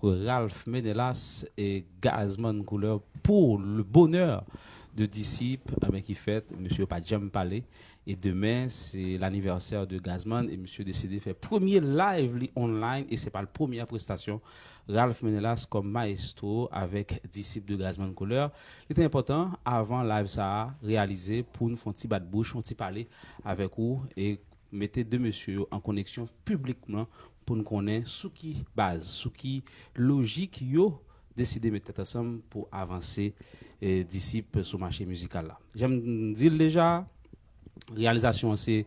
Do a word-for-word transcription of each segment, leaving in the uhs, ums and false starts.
Ralph Menelas e Gazman Couleur pour le bonheur de Disip, anben ki fèt, mesye yo pa t janm pale. E demen, se lanivèsè de Gazman e misye deside fè premye live li online e se pa l premyè prestasyon Ralph Menelas kòm maestro avèk Disip de Gazman Couleur. Li te enpòtan, avan live sa a reyalize, pou n fè yon ti bat bouch, yon ti pale avèk ou e mete de mesye yo an koneksyon piblikman pou n konnen sou ki baz, sou ki lojik yo deside met tèt ansanm pou avanse eh, Disip sou mache mizikal la. Jan m di l deja, reyalizasyon an se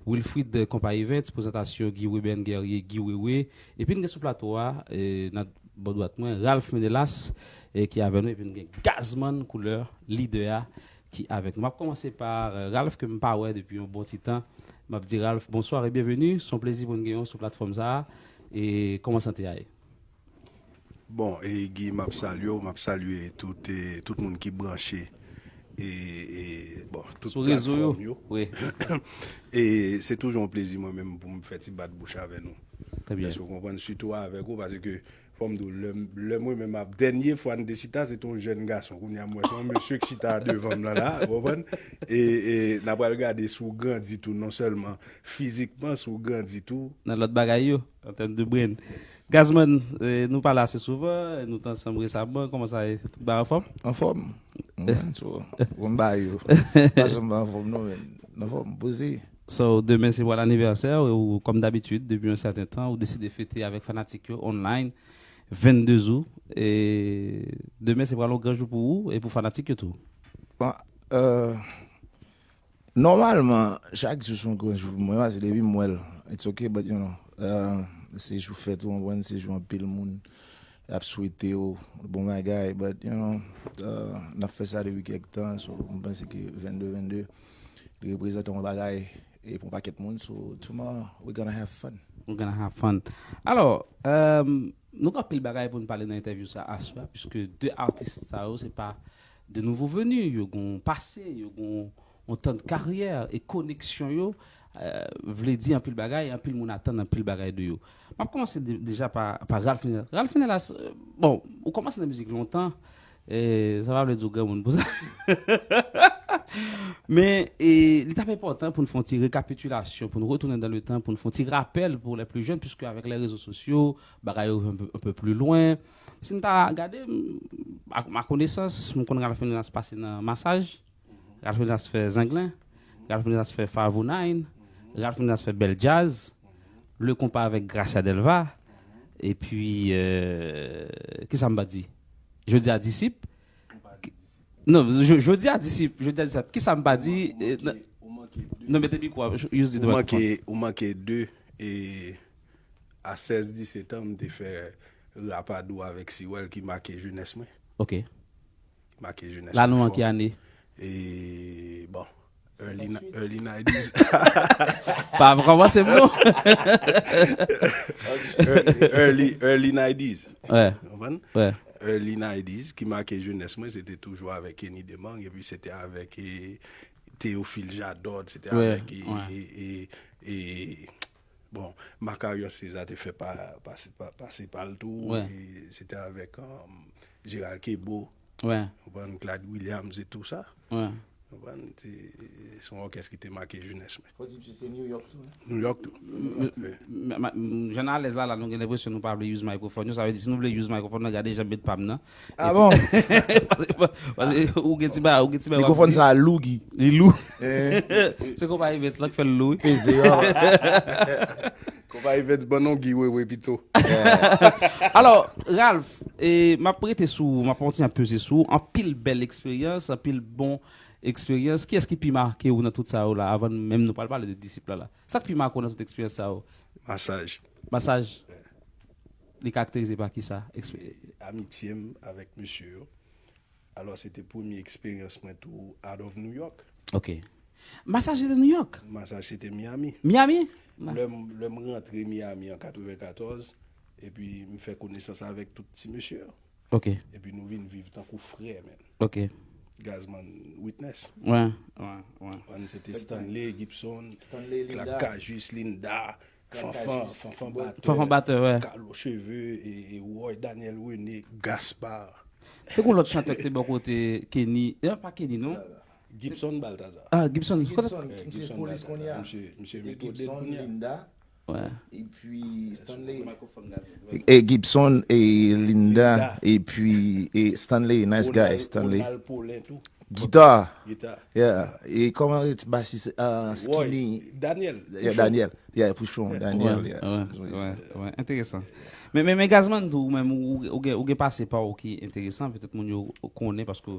Wilfrid Compa Events, prezantasyon Guy Weben Guerrier, Guy Wewe, epi n gen sou plato a, eh, nan bò dwat mwen, Ralph Menelas, eh, ki avè nou, epi n gen Gazman Couleur, lidè a, ki avèk nou. M ap kòmanse pa eh, Ralph, ke m pa wè depi yon bon ti tan. M ap di Ralph, bonswa e byenveni. Se yon plezi pou n gen w sou platfòm sa a. E kòman sante a ye? Bon, e Guy, m ap salye w, m ap salye tout, e, tout moun ki branche e, e, bon, tout platfòm yo. Wi. E se toujou yon plezi mwen menm pou m fè ti bat bouch avè nou. Trè byen. Èske w konprann? Sitou avèk ou, paske fò m di w, lè, lè mwen menm ap, dènye fwa n te chita, se te yon jèn gason. Kounye a, m wè se yon mesye ki chita devan m nan la, ou konprann? E, e n ap pral gade si w grandi tou, non sèlman fizikman, si w grandi tou. Nan lòt bagay yo, an tèm de brain. Gazman, eh, nou pale ase souvan, nou t ansanm resaman, kòman sa ye? Tout bagay anfòm? Anfòm. Mwen, so, mwen ba yo. Pa janm pa anfòm non, men. Anfòm, poze. So, demen se pral anivèsè ou, kòm dabitid, depi yon sèten tan, ou deside fete avèk fanatik yo online, vennde zout. E demen se pral yon gran jou pou ou e pou fanatik yo tou. Bon, euh, nòmalman, chak jou se yon gran jou pou mwen, paske depi m wè l, it's okay, but you know, euh, se jou fèt ou, konprann, se jou anpil moun ap swete w bon bagay, but you know, euh, n ap fè sa depi kèk tan, so m panse ke vennde vennde li reprezante yon bagay e pou yon pakèt moun, so tomorrow we gonna have fun. We gonna have fun. Alò, euh, nou gen anpil bagay pou n pale nan entèvyou sa aswè, puiske de atis sa yo, se pa de nouvo veni, yo gen yon pase, yo gen yon tan de karyè, e koneksyon yo, euh, vle di anpil bagay, e anpil moun atann anpil bagay de yo. M ap kòmanse de- deja pa, pa Ralph Menelas. Ralph Menelas, euh, bon, ou kòmanse nan mizik lontan, e sa pa vle di w granmoun pou sa. Men e, li t ap enpòtan pou n fè yon ti rekapitilasyon, pou n retounen dan le tan, pou n fè yon ti rapèl pou les plus jeunes, puiske avèk les réseaux sociaux, bagay yo un peu, un peu plus loin. Si n ta gade, m, ak ma konesans, m konn Ralph Menelas pase nan Masaj, Ralph Menelas fè Zenglen, Ralph Menelas fè Five oh nine, Ralph Menelas fè Bèl Djaz, Le Konpa avèk Gracia Delva, epi, euh, kisa m pa di? Jodi a Disip. Non, jo- jodi a Disip, jodi a Disip. Kisa m pa di? Eh, nan- Non, mete mikwo a, use the Ou microphone. manke, ou manke de, e a sèz disèt an, m te fè Rapadou avèk Siwèl ki make jenès mwen. Ok. Make jenès La mwen nou an fò. Ki ane? E, bon, early, ni- early nineties. Pa kòmanse m non. early, early, early nineties. Wè, Konprann? wè. Early nineties, ki make jenès mwen, se te toujou avèk Kenny Demang, epi se te avèk e, Théophile Jadot, se te Wè, avèk e, wè. e, e, e, bon, Makarios César te fè pa, pase pa, pase pa l tou, Wè. E se te avèk um, Gérald Kebo, Wè, konprann, Clyde Williams e tou sa. wè. Konprann, se se yon òkès ki te make jenès mwen. Fò di se New York tou, hein? New York tou. M- m- m- Jan alèz la, la, nou gen lenpresyon nou pa vle use microphone yo. Sa vle di, si nou vle use microphone nan, gade jan m met pa m nan. Ah bon? Paske ou gen ti ba, ou gen ti ba. Mikrofòn sa a lou, Guy. Li lou. Se konpayi Vets lan k fè l lou, wi. Peze yo. Konpayi Vets ban non Guy Wewe pito. Alò, Ralph, e, m ap rete sou, m ap kontinye ap peze sou anpil bèl eksperyans, anpil bon eksperyans. Kiyès ki pi make ou nan tout sa yo la, avan menm nou pral pale de Disip la la? Sa k pi make ou nan tout eksperyans sa yo? Masaj. Masaj. Li karakterize pa kisa? Ekspe- Amitye m avèk mesye yo. Alò, se te premye eksperyans mwen tou out of New York. Ok. Masaj se te New York? Masaj se te Miami. Miami? Lè m lè m rantre Miami an katrevenkatòz, epi m fè konesans avèk tout ti mesye yo. Ok, Epi nou vin viv tankou frè, men. ok. Gazman Witness. Wè, wè, wè. Konprann, se te Stanley Gibson, Stanley, Clark Linda. Cajuste, Linda, Fanfan, Fanfan Batè. Fanfan Batè, wè. Kalo Cheve, e, e Roy, Daniel René, Gaspard. Te gon lòt chantè ki te bò kote Kenny. E pa Kenny, non? Gibson Baltazar. Ah, Gibson. Gibson, ki misye polis kounye a. Misye, misye metode kounye a. Linda. Ouais. Epi Stanley. E Gibson e Linda, epi e Stanley, nice guy, Stanley. Ronald Paulin tou. Gita. Gita. Yeah. E kòman rele ti basis uh, Skinny. Daniel. Yeah, Daniel. Yeah, Pouchon, Daniel. Ouais, ouais, ouais, ouais, enteresan. Men, men, men Gazman tou, ou menm, ou, ou, gen, ou gen pase pa ou ki enteresan, petèt moun yo konnen paske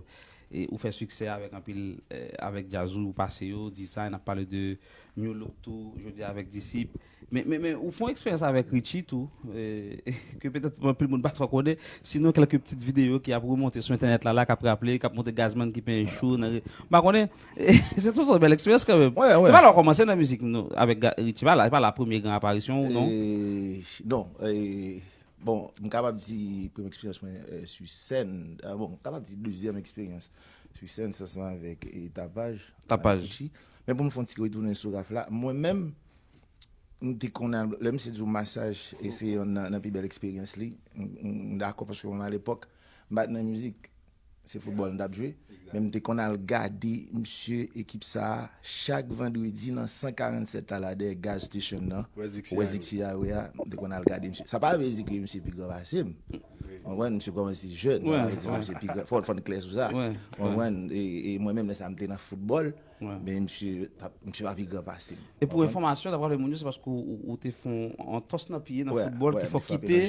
e, ou fè siksè avèk anpil, eh, avèk djaz ou, ou pase yo, Design, n ap pale de New Look tou, jodi avèk Disip. Men, men, men ou fè yon eksperyans avèk Richie tou, eh, ke petèt anpil moun pa twò konnen. Sinon, kèlke ti videyo ki ap remonte sou entènèt la, la k ap raple, k ap montre Gazman ki penyen chou nan re-, m pa konnen. Se tout yon bèl eksperyans kanmenm. Ouais, ouais. Se pa la w kòmanse nan mizik nou, avèk Ga- Richie, pa la, se pa la premye gran aparisyon ou non? E, non, e, bon, m kapab di premye eksperyans mwen eh, sou sèn. Ah, bon, m kapab di dezyèm eksperyans sou sèn, se ansanm avèk e, Tapaj. Tapaj. Richie. Men pou m fè yon ti retounen sou Raf la, mwen menm, m te konn al, lè misye di w Masaj, e se youn nan, nan pi bèl eksperyans li. M, m, m dakò paske mwen alepòk, m pa t nan mizik. Se foutbòl m t ap jwe. Men m te konn al gade misye ekip sa a chak vandredi nan san karannsèt la, la dèyè gas station nan. West Dixie Highway a, m te konn al gade misye. Sa pa vle di ke misye pi gran pase m. Konprann, misye kòmanse jèn, sa pa vle di ke misye pi gran. Fò, fò n klè sou sa. Konprann, e, e mwen menm lè sa a m te nan foutbòl, men misye, misye pa pi gran pase m. E pou enfòmasyon, dapre moun yo, se paske ou, ou te fè yon tòs nan pye nan foutbòl ki fè w kite,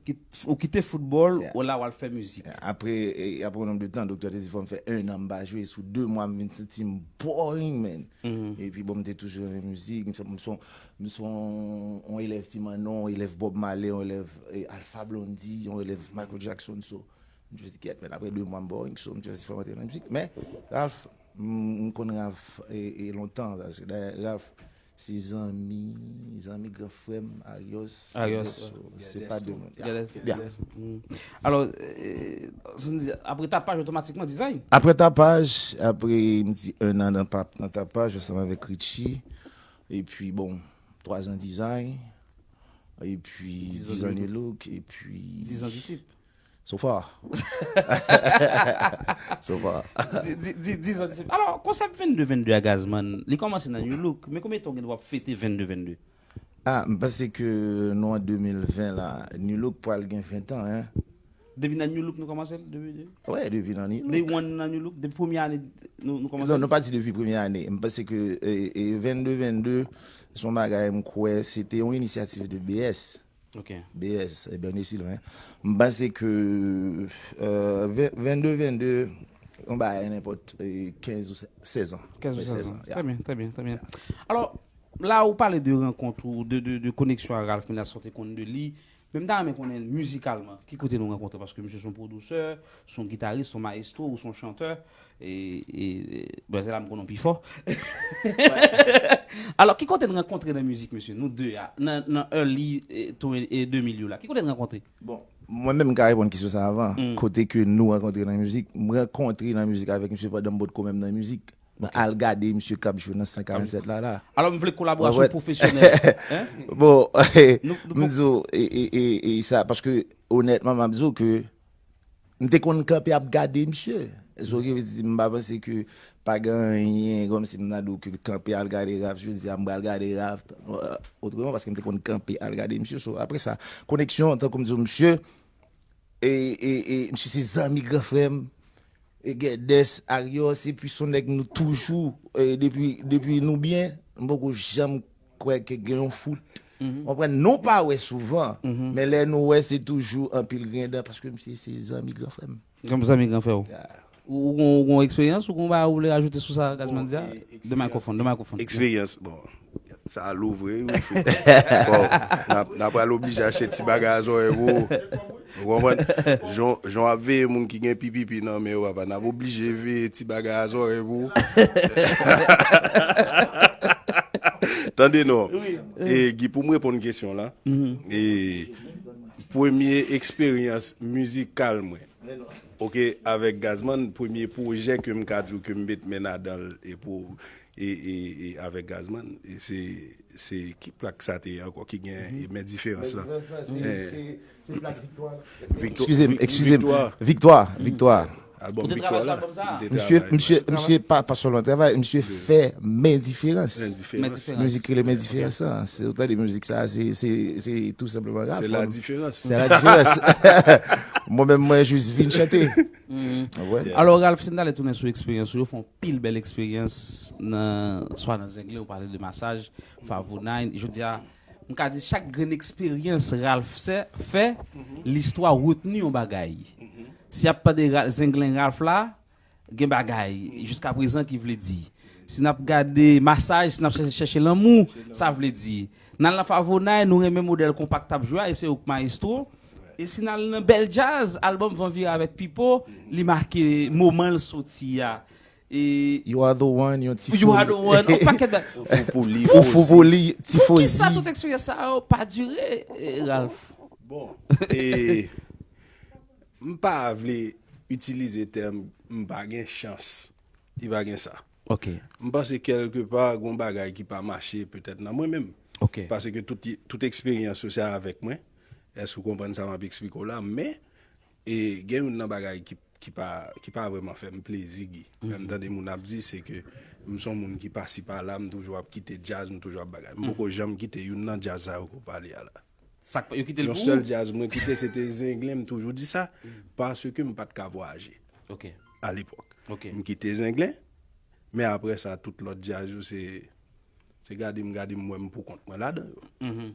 ki, ou kite foutbòl, ou la w al fè mizik. Apre, e, apre yon nonb de tan, doktè te di fò m fè en an m pa jwe, sou de mwa m vin santi m boring, man. Epi bon, m te toujou renmen mizik, m se, m se, m se yon, yon elèv Ti Manno, yon elèv Bob Marley, yon elèv e, Alpha Blondy, yon elèv Michael Jackson, so, m just di kèt, men apre de mwa m boring, so, m just di fò m antre nan mizik. Men, Ralph, m, m konn Ralph e, e lontan, paske dayè Ralph, se zanmi, zanmi gran frè m, Arios. Arios. So, se pa de moun. Gades. Mm. Alò, eh, sa vle di, apre Tapaj, otomatikman Design? Apre Tapaj, apre m di en an nan, pa- nan Tapaj, ansanm avèk Richie. Epi, bon, twa zan Design. Epi, dizan New Look. Epi. Dizan Disip. So far. So far. Di- di- di- Dizan Disip. Alò, konsèp vennde vennde a Gazman, li kòmanse nan New Look. Men konbyen tan w gen w ap fete vennde vennde? Ah, m panse ke nou an de mil ven la, New Look pral gen ven tan, hein. Depi nan New Look nou kòmanse l? Depi, depi, Ouais, depi nan New Look. Day one nan New Look? Depi premye ane nou, nou kòmanse Non, l? Nou pa di depi premye ane. M panse ke e, e, vennde vennde, se yon bagay m kwè, se te yon inisyativ de B S. Ok. B S, e, Bernier Sylvain. M panse ke euh, ven- vennde vennde, yon bagay nenpòt e, kenz ou sèz an. Kenz ou Ouais, sèz sèz an. an, yeah. Trè byen, trè byen, trè byen. Alò, la ou pale de rankont ou, de, de, de koneksyon a Ralph Minas, sa w te konn de li. Men m ta renmen konnen mizikaman, ki kote nou rankontre, paske misye se yon pwodisè, se yon gitaris, se yon mayestwo, ou se yon chantè, e, e, e, bwazè la m konnen w pi fò. Alò, ki kote n rankontre nan mizik, mesye, nou de a, nan, nan early e, to- e, de mil yo la? Ki kote n rankontre? Bon, mwen menm m ka reponn kesyon sa avan. Kote ke nou rankontre nan mizik, m rankontre nan mizik avèk misye pandan m potko menm nan mizik. Mwen al gade misye k ap jwe nan san karannsèt la la. Alò, m vle kolaborasyon pwofesyonèl. Hein? Bon, Nou- nou m di w, e, e, e, e sa, paske onètman, m ap di w ke m te konn kanpe ap gade misye. So, ki vle di, m pa panse ke pa gen anyen kòmsi m ta di w ke kanpe al gade Ralph, jodi a m pral gade Ralph, euh, otreman, paske m te konn kanpe al gade misye. So, apre sa, koneksyon, tankou m di w, misye, e, e, e, misye se zanmi gran frè m, e Gèdès, Arios, epi se yon nèg nou toujou, e, depi, depi nou byen, m poko janm kwè ke gen yon fout. Ou konprann? Nou pa wè souvan, men lè nou wè, se toujou anpil grendan, paske misye se zanmi gran frè m. Kòm zanmi gran frè w. Ou, ou gon, ou gon eksperyans, ou gon bagay ou vle rajoute sou sa Gazman di a? De mikrofòn, de mikrofòn. Eksperyans, bon. Sa lou vre, wi. Bon, n ap, n ap pral oblije achte ti bagay a zòrèy pou ou. Ou konprann? Jan, jan w ap veye moun ki gen pipipi nan men yo, papa, n ap oblije veye ti bagay a zòrèy pou ou. Tande non. E, Guy, pou m reponn kesyon la, e, premye eksperyans mizikal mwen, ok, avèk Gazman, premye pwojè ke m ka di w ke m met men ladan l, e pou e, e, e avèk Gazman. E se, se ki plak sa te ye ankò ki gen e men diferans lan? Se plak viktwa. Excusez-moi, excusez-moi. Victoire, victoire. Album Viktwa la. Misye, misye, misye pa, pa sèlman travay, misye fè men diferans. Mizik ki rele men diferans lan. Se ou tande mizik sa, se, se, se tou senpleman rap. Se la diferans. Se la diferans. Mwen menm, mwen jis vin chante. Alò, Ralph, si n ale tounen sou eksperyans ou yo, fè yon pil bèl eksperyans nan, swa nan Zenglen, ou pale de masaj, Favonay, jodi a, m ka di chak grenn eksperyans Ralph fè, listwa retni yon bagay. Si y ap tande Zenglen Ralph la, gen bagay jiska prezan ki vle di. Si n ap gade masaj, si n ap chèche, chèche lanmou, sa vle di. N al nan Favonay, nou renmen modèl konpa k t ap jwe a, e se ou k mayestwo. E si n al nan Bèl Djaz, albòm Van Vire avèk Pipo, li make moman l soti a. E You are the one, yon ti You are the one, yon pakèt bagay. Ou fou pou li. Ou fou pou li, Poukisa tifozi. Tout eksperyans sa yo pa dire, eh, Ralph? Bon, e m pa vle itilize tèm m pa gen chans. Li pa gen sa. Ok, M panse kèlkepa gon bagay ki pa mache petèt nan mwen menm. ok. Paske tout, tout eksperyans yo se avèk mwen. Èske w konprann sa m ap eksplike w la? Men e gen youn nan bagay ki, ki pa, ki pa vrèman fè m plezi, Guy. Lè m tande moun ap di, se ke m se yon moun ki pasi pa la, m toujou ap kite djaz, m toujou ap bagay. M poko janm kite youn nan djaz sa yo ke w pale a la. Sa k yo kite l Yon pou sèl ou? Djaz mwen kite se te Zenglen, m toujou di sa, paske m pa t ka vwayaje Ok, alepòk. ok. M kite Zenglen, men apre sa, tout lòt djaz yo se, se gade m, gade m, wè m pou kont mwen ladan yo. Mhm.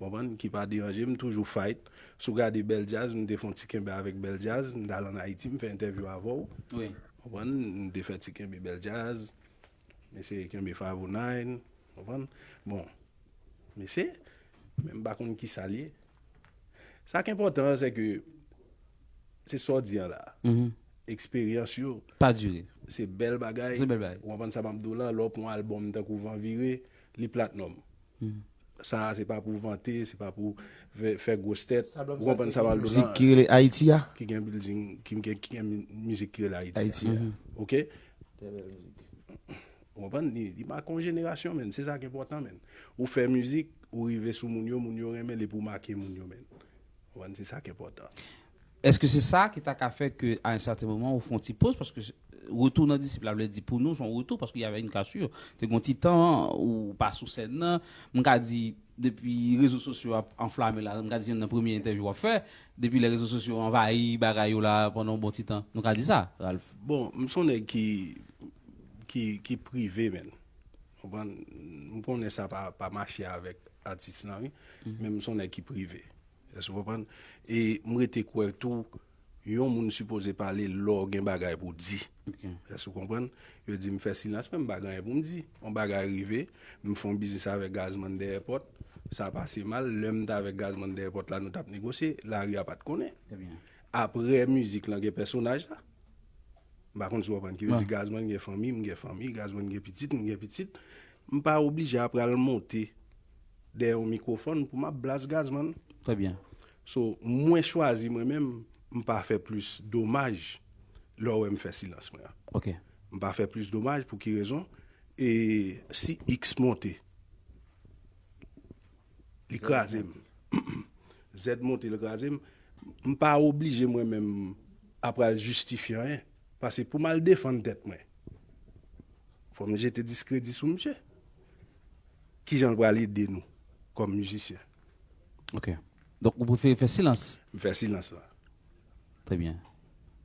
Konprann? Ki pa deranje m, toujou fight. Si w gade Bèl Djaz, m te fè yon ti kenbe avèk Bèl Djaz, m t al ann Ayiti, m fè entèvyou avè w. Wi. Konprann? M te fè ti kenbe Bèl Djaz. M eseye kenbe Favonay. Konprann? Bon. M eseye. Men m pa konn ki sa l ye. Sa k enpòtan an, se ke se sa w di an la. Mhm. Eksperyans yo, Pa dire. Se bèl bagay. Se bèl bagay. Ou konprann sa m ap di w la, lè w pran yon albòm tankou Van Vire, li platinum. Sa a se pa pou vante, se pa pou fè, fè gwos tèt. Ou konprann sa m ap di w Mizik la? Ki rele Ayiti a. Ki gen building, ki gen, ki gen mi- mizik ki rele Ayiti. Ayiti. A. Ok? Ou konprann? Li, li make yon jenerasyon, men. Se sa ki enpòtan, men. Ou fè mizik, ou rive sou moun yo, moun yo renmen l epi ou make moun yo, men. Ou konprann? Se sa ki enpòtan. Èske se sa ki ta ka fè ke a yon sèten moman ou fè yon ti poz? Paske retou nan disip la vle di pou nou se yon retou, paske y avè yon kasur. Te gen yon ti tan ou pa sou sèn nan. M ka di depi rezo sosyo ap anflame la, m ka di youn nan premye entèvyou w ap fè, depi lè rezo sosyo anvayi bagay yo la pandan yon bon ti tan. Nou ka di sa, Ralph? Bon, m se yon nèg ki, ki, ki prive, men. Konprann? M konnen sa pa, pa mache avèk atis lan, wi. Men m se yon nèg ki prive. Èske w konprann? E m rete kwè tou, yon moun sipoze pale lè w gen bagay pou w di. Èske w konprann? Yo di m fè silans, men m pa gen anyen pou m di. Yon bagay rive, m fè yon biznis avèk Gazman dèyè pòt, sa pase mal. Lè m t avèk Gazman dèyè pòt la, nou t ap negosye, lari a pa t konnen. Apre mizik lan, gen pèsonaj la. M pa konn si w konprann. Ki vle di Gazman gen fanmi, m gen fanmi, Gazman gen pitit, m gen pitit. M pa oblije apral monte dèyè yon mikwofòn pou m ap blast Gazman. Trè byen. So, mwen chwazi mwen menm, m pa fè plis domaj lè w wè m fè silans mwen an. Ok. M pa fè plis domaj pou ki rezon? E si X monte, li kraze m. Z monte, li kraze m. M pa oblije mwen menm apral jistifye anyen. Paske pou m al defann tèt mwen, fò m jete diskredi sou misye. Kijan l pral ede nou kòm mizisyen? Ok. Donk, ou prefere fè silans? M fè silans la. Trè byen.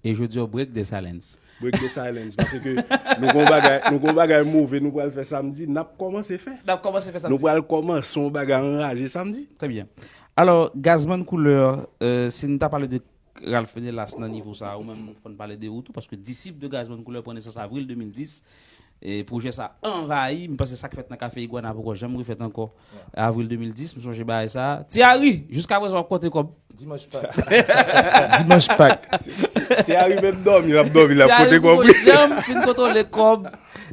E jodi a, break the silence. Break the silence. Paske nou gon bagay, nou gon bagay move, nou pral fè samdi, n ap kòmanse fè. N ap kòmanse fè sa. Nou pral kòmanse yon bagay anraje samdi. Trè byen. Alò, Gazman Couleur, euh, si n ta pale de Ralph Menelas nan nivo sa, ou menm fò n pale de ou tou, paske disip de Gazman Couleur pran nesans avril de mil dis. E pwojè sa anvayi, m panse sa k fèt nan Kafe Iguana poko janm refèt ankò. Avril de mil dis, m sonje bagay sa. Ti Harry, jiska prezan w ap konte kòb. Dimanch Pak. Dimanch Pak. Ti Harry menm dòmi, l ap dòmi, l ap Ti Harry konte kòb. Poko janm fin kontwole kòb.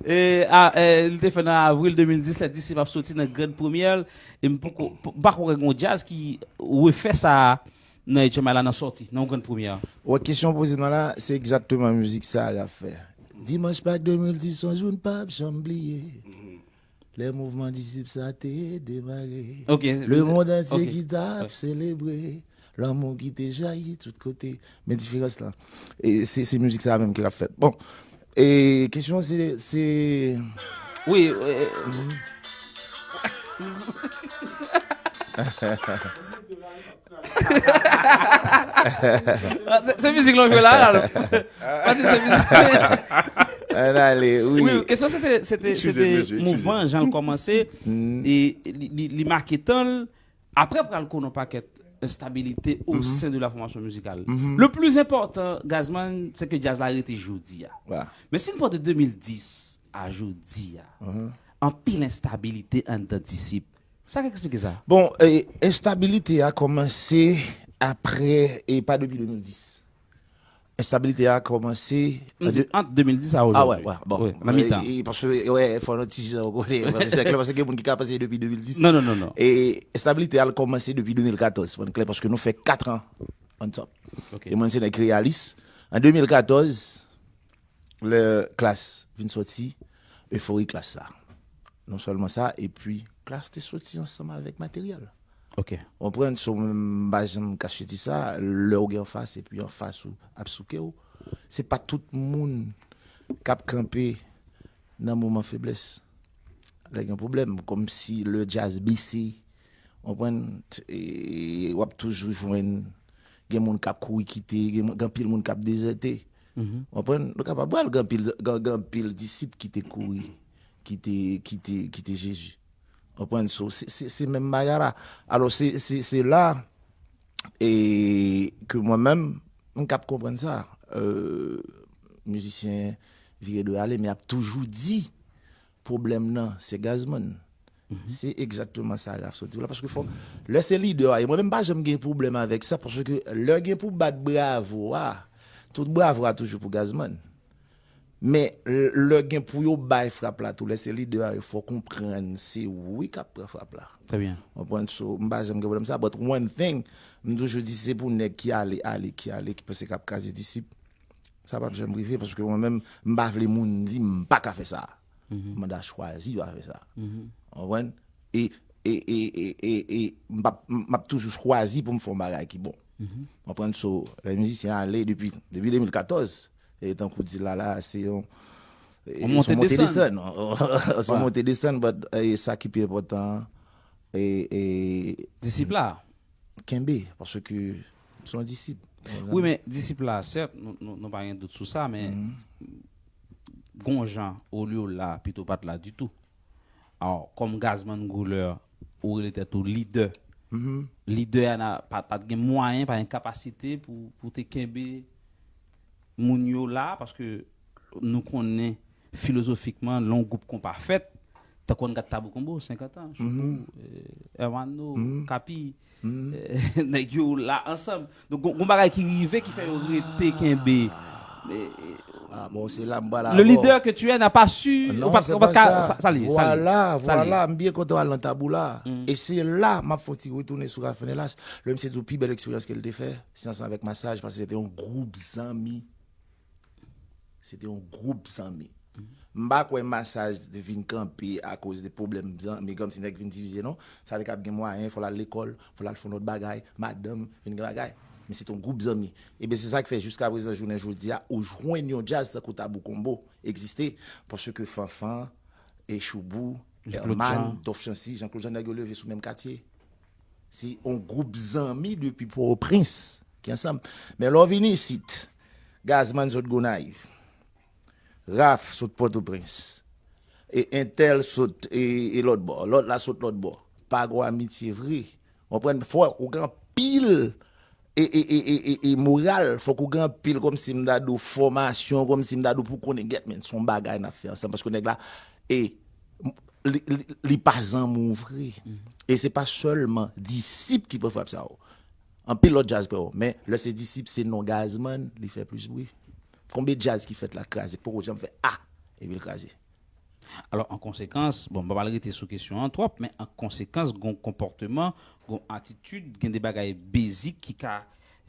E a, e, li te fè nan avril de mil dis, lè disip ap soti nan Grand Première. E m poko, m pa kwè gen yon djaz ki refè sa nan H M I la nan sòti, nan yon Grand Première. Wè, kesyon w poze m la, se egzakteman mizik sa a Ralph fè. Dimanch Pak de mil dis, yon jou n p ap janm bliye. Lè mouvman disip sa te demare. Ok, le mond antye ki t ap selebre lanmou ki te jayi tout kote. Men diferans lan, e se, se mizik sa menm ki ap fèt. Bon, e kesyon se, se... Wi, e, ah, se, se mizik lan jwe la, la. Patrick, se mizik. Ann ale, wi. Wi, kesyon se te, se te, se te mouvman, jan l kòmanse, e li, li, li make tan l, apre pral konnen yon pakèt enstabilite au sein de la formation musicale. Le plus important, Gazman, se ke djaz la rete jodi a. Men si n pran de de mil dis a jodi a, anpil enstabilite anndan Disip. Sa k eksplike sa? Bon, e, enstabilite a kòmanse apre, e pa depi de mil dis. Enstabilite a kòmanse... M di ant de mil dis a ojodi. Ah, wè, wè, bon. Wi, nan mitan. E, e, paske, wè, fò nou ti jan konnen, paske se klè, paske gen moun ki ka panse depi de mil dis. Non, non, non, non. E enstabilite a kòmanse depi de mil katòz, pou n klè, paske nou fè kat an on top. Ok. E mwen, se nèg Reyalis. An de mil katòz, lè Klass vin sòti, efori Klass sa. Non sèlman sa, epi Klass te sòti ansanm avèk Materyèl. Ok. Ou konprann? So, m pa janm kache di sa, lè w gen anfas epi anfas ou ap souke w, se pa tout moun k ap kanpe nan moman feblès. Lè gen pwoblèm, kòmsi lè djaz bese, ou konprann, e, w ap toujou jwenn, gen moun k ap kouri kite, gen moun, gen anpil moun k ap dezète. Ou konprann? Nou kapab pral gen anpil, gen, gen anpil disip ki te kouri, ki te, ki te, ki te Jezi. Ou konprann? So, se, se, se menm bagay la. Alò, se, se, se la, e, ke mwen menm, m k ap konprann sa. Euh, mizisyen vire do ale, men ap toujou di, pwoblèm nan, se Gazman. Se egzakteman sa Raf sot di la, paske fò, lè se lidè a, e mwen menm pa janm gen pwoblèm avèk sa, paske lè gen pou bat bravo a, tout bravo a toujou pou Gazman. Men, l-, lè gen pou yo bay frap la tou, lè se lidè a, yo fò konprann se ou wi k ap pran frap la. Trè byen. Ou konprann? So, m pa janm gen pwoblèm sa, but one thing, m toujou di se pou nèg ki ale, ale, ki ale, ki panse k ap kraze Disip. Sa p ap janm rive, paske mwen menm, m pa vle moun di m pa ka fè sa. M manda chwazi pa fè sa. Ou konprann? E, e, e, e, e, e m p ap, m ap toujou chwazi pou m fè yon bagay ki bon. Ou konprann? So, lè mizisyen ale depi, depi de mil katòz, e tankou di la, la, se yon, e, se yon monte desann. Se yon monte desann, but, e, sa ki pi enpòtan, e, e, disip la. Kenbe, paske m se yon disip. Wi, men disip la, sèt, nou, nou, nou pa gen dout sou sa, men gon jan, olye w la, pito pa t la ditou. Alò, kòm Gazman Goulè, ou rele tèt ou lidè. Lidè a na, pa, pa t gen mwayen, pa gen kapasite pou, pou te kenbe moun yo la, paske nou konnen filozofikman, lè yon gwoup konpa fèt, tankou ann gad Tabou Konbo, senkant an, Choubou, eh, Hermano, Kapi, eh, nèg yo la ansanm. Donk, gon, gon bagay ki rive ki fè yo rete kenbe. Eh, eh, ah, bon, se la m pral avè w. Le leader que tu es n'a pas su, ou pa, ou pa ka, sa, sa li ye, sa li ye. Vwala, vwala, m byen kontan w al nan Tabou la. E se la m ap fè yon ti retounen sou Rafanelas. Lè misye di w pi bèl eksperyans ke l te fè, se ansanm avèk Masaj, paske se te yon gwoup zanmi. Se te yon gwoup zanmi. M pa kwè Masaj te vin kanpe akoz de pwoblèm zanmi, kòmsi nèg vin divize, non. Sa te kab gen mwayen, fò l al lekòl, fò l al fè yon lòt bagay, madanm, vin gen bagay. Men se te yon gwoup zanmi. Ebyen, se sa k fè jiska prezan, jounen jodi a, ou jwenn yon djaz tankou Tabou Konbo egziste, paske Fanfan, e Choubou, Herman, Dolph Chancy, Jean Claude Jean, nèg yo leve sou menm katye. Se yon gwoup zanmi depi Pòtoprens ki ansanm. Men lè w vin isit, Gazman sot Gonayiv, Raf sot Pòtoprens, e entèl sot e, e lòt bò, lòt la sot lòt bò. Pa gon amitye vre. Ou konprann? Fò ou gen anpil e, e, e, e, e, e moral, fòk ou gen anpil kòmsi m ta di w fòmasyon, kòmsi m ta di w pou konnen gèt, men se yon bagay n ap fè ansanm, paske nèg la, e, li, li, li pa zanmi w vre. E se pa sèlman disip ki pran frap sa yo. Anpil lòt djaz pran yo. Men lè se disip, se non Gazman, li fè plis bri. Konbyen djaz ki fèt la, kraze, poko janm fè a, epi l kraze. Alò, an konsekans, bon, m pa pral rete sou kesyon an twòp, men an konsekans, gon konpòteman, gon atitid, gen de bagay bezik ki ka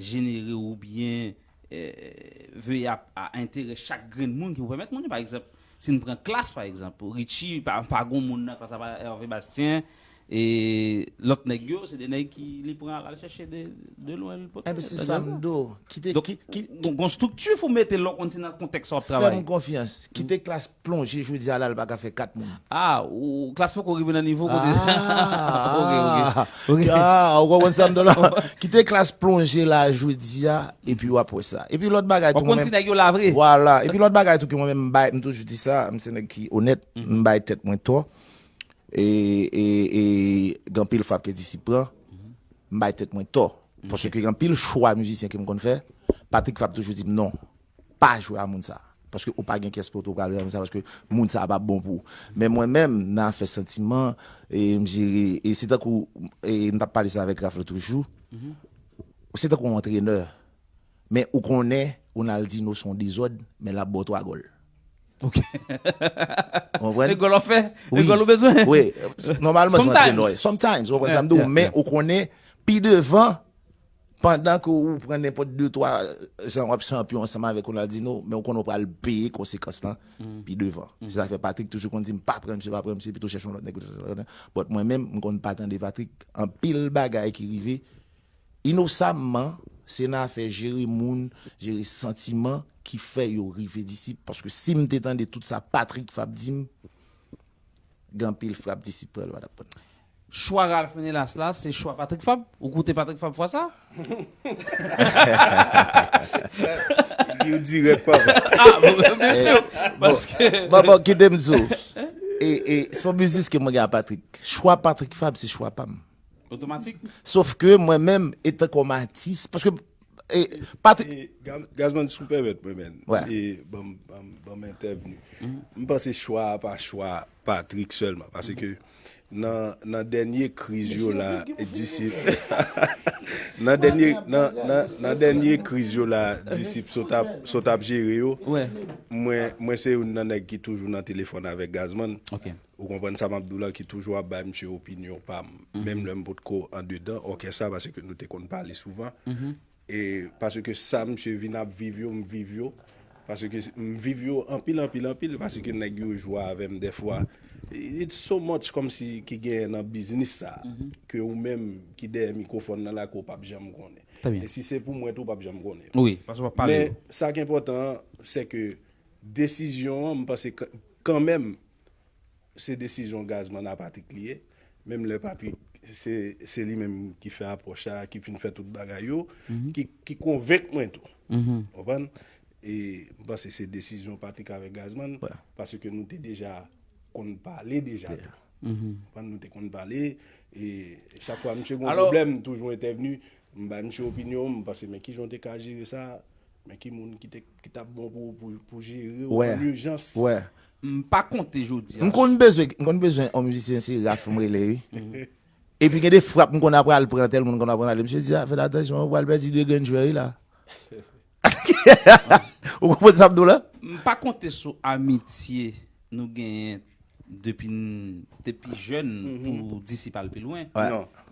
jenere oubyen, eh, veye a, a enterè chak grenn moun ki pou pèmèt moun yo. Pa egzanp, si n pran Klass, pa egzanp, Richie, pa, pa gon moun nan Klass, apa Hervé Bastien, e lòt nèg yo, se de nèg ki li pran al, al chèche de, de lwen, li pote. Enben, se sa m di w. Kite, Donk, ki, ki, gon, gon estrikti pou mete lè w konn se nan kontèks sa w ap travay. Fè m konfyans. Kite Klass plonje jodi a la, l pa ka fè kat moun. Ah, ou Klass poko rive nan nivo kote. Ah, ok, ok. Ok. Ah, ou konprann sa m di w la? Kite Klass plonje la jodi a, epi w ap wè sa. Epi lòt bagay tou, mwen menm. Wap konn si nèg yo la vre. Vwala. Epi lòt bagay tou ki mwen menm m bay, m toujou di sa, m se nèg ki onèt, m bay tèt mwen tò. E, e, e, gen anpil frap ke Disip pran. M bay tèt mwen tò. Paske gen anpil chwa mizisyen ke m konn fè. Patrick Fab toujou di m non. Pa jwe a moun sa. Paske ou pa gen kès kote ou pral jwe a moun sa, paske moun sa pa bon pou ou. Men mwen menm, nan afè santiman, e m jere, e se tankou, e m t ap pale sa avèk Ralph toujou, se tankou yon antrenè. Men ou konnen, Ronaldinho se yon dezòd, men l ap ba w twa gòl. Ok. Ou konprann? E gòl w ap fè? E gòl ou bezwen? Wi. Nòmalman, se yon antrenè. Sometimes. Sometimes, ou konprann sa m di w? Men ou konnen, pi devan, pandan ke ou pran nenpòt de twa jan w ap chanpyon ansanm avèk Ronaldinho, men ou konnen ou pral peye konsekans lan pi devan. Se sa k fè Patrick toujou konn di m, "Pa pran misye, pa pran misye, pito chèche yon lòt nèg, pito chèche yon lòt nèg." But mwen menm, m konn pa tande Patrick. Anpil bagay ki rive, inosamman, se nan afè jere moun, jere santiman ki fè yo rive Disip. Paske si m te tande tout sa Patrick Fab di m, gen anpil frap Disip pran, l pa t ap pran. Chwa Ralph Ménélas la, se chwa Patrick Fab? Ou koute Patrick Fab fwa sa? Li dirèk, papa. Ah, bon, byen si. Paske bon, bon, kite m di w. E, e, se yon biznis ke mwen gen a Patrick. Chwa Patrick Fab, se chwa pa m. Otomatik. Sof ke mwen menm, etan kòm atis, paske, e, Patrick. E, Gaz-, Gazman, si w pèmèt mwen, men, e, ban m, ban m, ban m entèvni. M panse chwa a pa chwa Patrick sèlman, paske nan, nan dènye kriz yo la, Disip, nan dènye, nan, nan, nan dènye kriz yo la, Disip sot ap, sot ap jere yo, mwen, mwen se youn nan nèg ki toujou nan telefòn avèk Gazman. Ou konprann sa m ap di w la, ki toujou ap bay misye opinyon pa m. Menm lè m potko andedan òkès la, paske nou te konn pale souvan. E paske sa misye vin ap viv yo, m viv yo. Paske m viv yo anpil, anpil, anpil, paske nèg yo jwe avè m dèfwa. It's so much kòmsi ki genyen nan biznis sa, ke ou menm ki dèyè mikwofòn nan la, ke w p ap janm konnen. E si se pou mwen tou, w p ap janm konnen. Wi, paske w p ap pale. Men sa ki enpòtan an, se ke desizyon an, m panse k-, kanmenm, se desizyon Gazman a Patrick li ye. Menm lè Patrick, se, se li menm ki fè apwòch sa, ki fin fè tout bagay yo, ki, ki konvenk mwen tou. Ou konprann? E m panse se desizyon Patrick avèk Gazman, paske nou te deja konn pale deja tou. Ou konprann? Nou te konn pale, e chak fwa misye gen yon pwoblèm, m toujou entèvni, m bay misye opinyon m, m panse, men kijan w te ka jere sa? Men ki moun ki te, ki t ap bon pou, pou, pou jere w an ijans? M pa konte jodi a. M konn bezwen, m konn bezwen yon mizisyen, se Ralph m rele, wi. Epi gen de frap m konn ap pral pran, tèl moun konn ap pran ale. Misye di, "A, fè atansyon, ou pral pèdi de grenn jwè, wi, la." Ou konprann sa m di w la? M pa konte sou amitye nou genyen depi n, depi jèn pou Disip al pi lwen.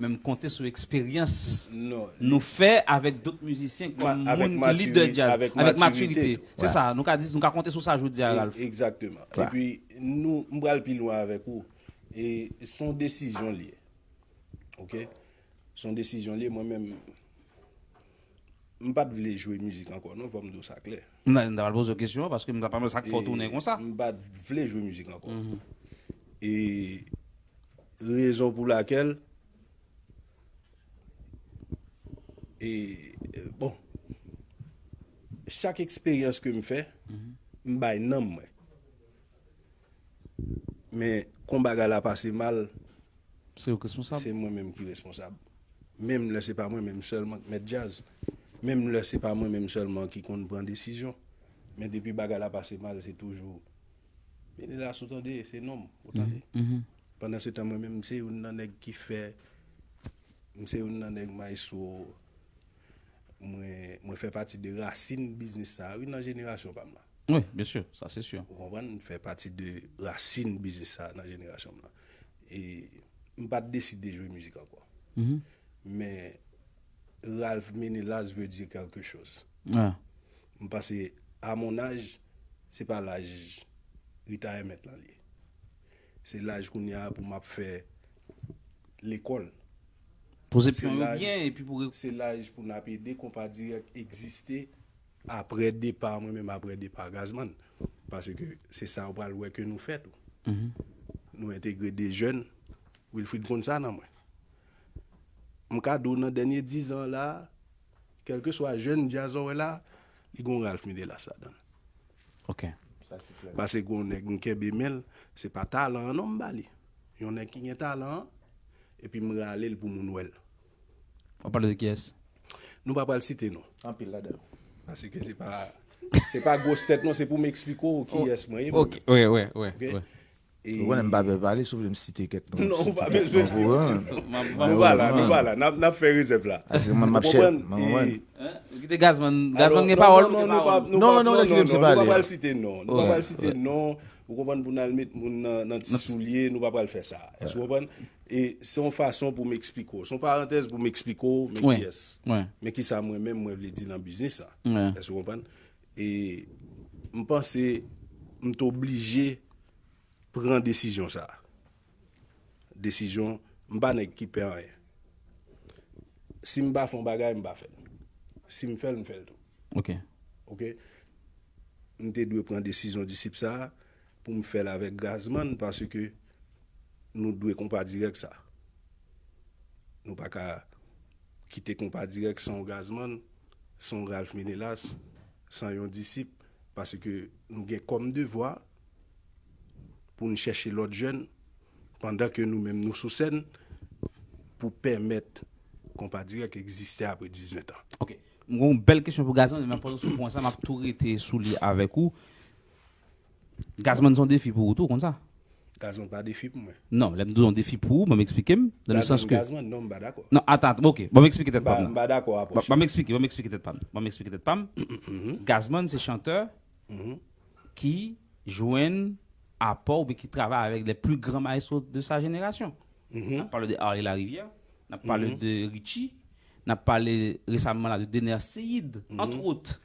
Men m konte sou eksperyans nou fè avèk dòt mizisyen kòm moun ki lidè djaz, avèk matirite. Se sa, nou ka di, nou ka konte sou sa jodi a, Ralph. Egzakteman. Epi nou, m pral pi lwen avèk ou. E se yon desizyon li ye. Ok? Se yon desizyon li ye, mwen menm, m pa t vle jwe mizik ankò non, fò m di w sa klè. M ta, m ta pral poze w kesyon an, paske m ta pa wè sa k fè w tounen konsa. M pa t vle jwe mizik ankò. E rezon pou lakèl, e, bon, chak eksperyans ke m fè, m bay nanm mwen. Men kon bagay la pase mal, se ou k responsab. Se mwen menm ki responsab. Menm lè se pa mwen menm sèlman k mèt djaz. Menm lè se pa mwen menm sèlman ki konn pran desizyon. Men depi bagay la pase mal, se toujou Ménélas, ou tande, se non m, ou tande. Pandan se tan, mwen menm, m se youn nan nèg ki fè, m se youn nan nèg maestro, mwen, mwen fè pati de rasin biznis sa a, wi, nan jenerasyon pa m nan. Wi, byen si, sa se si. Ou konprann? M fè pati de rasin biznis sa a nan jenerasyon m nan. E m pa t deside jwe mizik ankò. Men Ralph Ménélas veut dire quelque chose. Ah. M panse, a mon âge, se pa laj retirement lan li ye. Se laj kounye a pou m ap fè lekòl. Poze pyon yo byen epi pou. Se laj pou n ap ede Konpa Dirèk egziste apre depa mwen menm, apre depa Gazman. Paske se sa ou pral wè ke nou fè tou. Nou entegre de jèn. Wilfrid konn sa nan mwen. M ka di w nan dènye dizan la, kèlkeswa jèn djaz ou wè la, li gon Ralph Midelas ladan l. Ok. Paske gon nèg m kenbe men l, se pa talan an non m ba li. Yon nèg ki gen talan an, epi m rale l pou moun wè l. W ap pale de kiyès? Nou pa pral site non. Anpil ladan. Paske se pa se pa gwos tèt non, se pou m eksplike w kiyès mwen ye. Ok, wi, wi, wi. Ou konnen m pa pè pale, si w vle m site kèk non. Non, ou pa bezwen. Non, nou pa la, nou pa la. N ap, n ap fè rezèv la. Paske mwen m ap chèf. Kite Gazman, Gazman gen pawòl. Non, non, non, kite m se pale. Nou pa pral site non. Nou pa pral site non. Ou konprann, pou n al met moun nan ti soulye, nou pa pral fè sa. Èske w konprann? E se yon fason pou m eksplike w. Se yon parantèz pou m eksplike w men kiyès. Men kisa mwen menm mwen vle di nan biznis la. Èske w konprann? E m panse m t oblije pran desizyon sa. Desizyon, m pa nèg ki pè anyen. Si m pa fè yon bagay, m pa fè l. Si m fè l, m fè l tou. Ok. Ok. M te dwe pran desizyon disip sa pou m fè l avèk Gazman paske nou dwe Konpa Dirèk sa. Nou pa ka kite Konpa Dirèk san yon Gazman, san yon Ralph Minelas, san yon disip, paske nou gen kòm devwa pou n chèche lòt jèn pandan ke nou menm nou sou sèn pou pèmèt Konpa Dirèk egziste apre dizuit an. Ok. M gen yon bèl kesyon pou Gazman, men m ap poze sou pwen sa, m ap tou rete sou li avèk ou. Gazman se yon defi pou ou tou, konn sa? Gazman pa defi pou mwen. Non, lè m di w se yon defi pou ou, ban m eksplike m. Dans le sens que. Gazman, non, m pa dakò. Non, atan, ok. Ban m eksplike tèt pa m. M pa dakò apwòch. Ban m eksplike, ban m eksplike tèt pa m. Ban m eksplike tèt pa m. Gazman se chantè ki jwenn apò oubyen ki travay avèk les plus grands maestros de sa génération. N ap pale de Arly Larivière, n ap pale de Richie, n ap pale resaman la de Dener Ceïde, entre autres.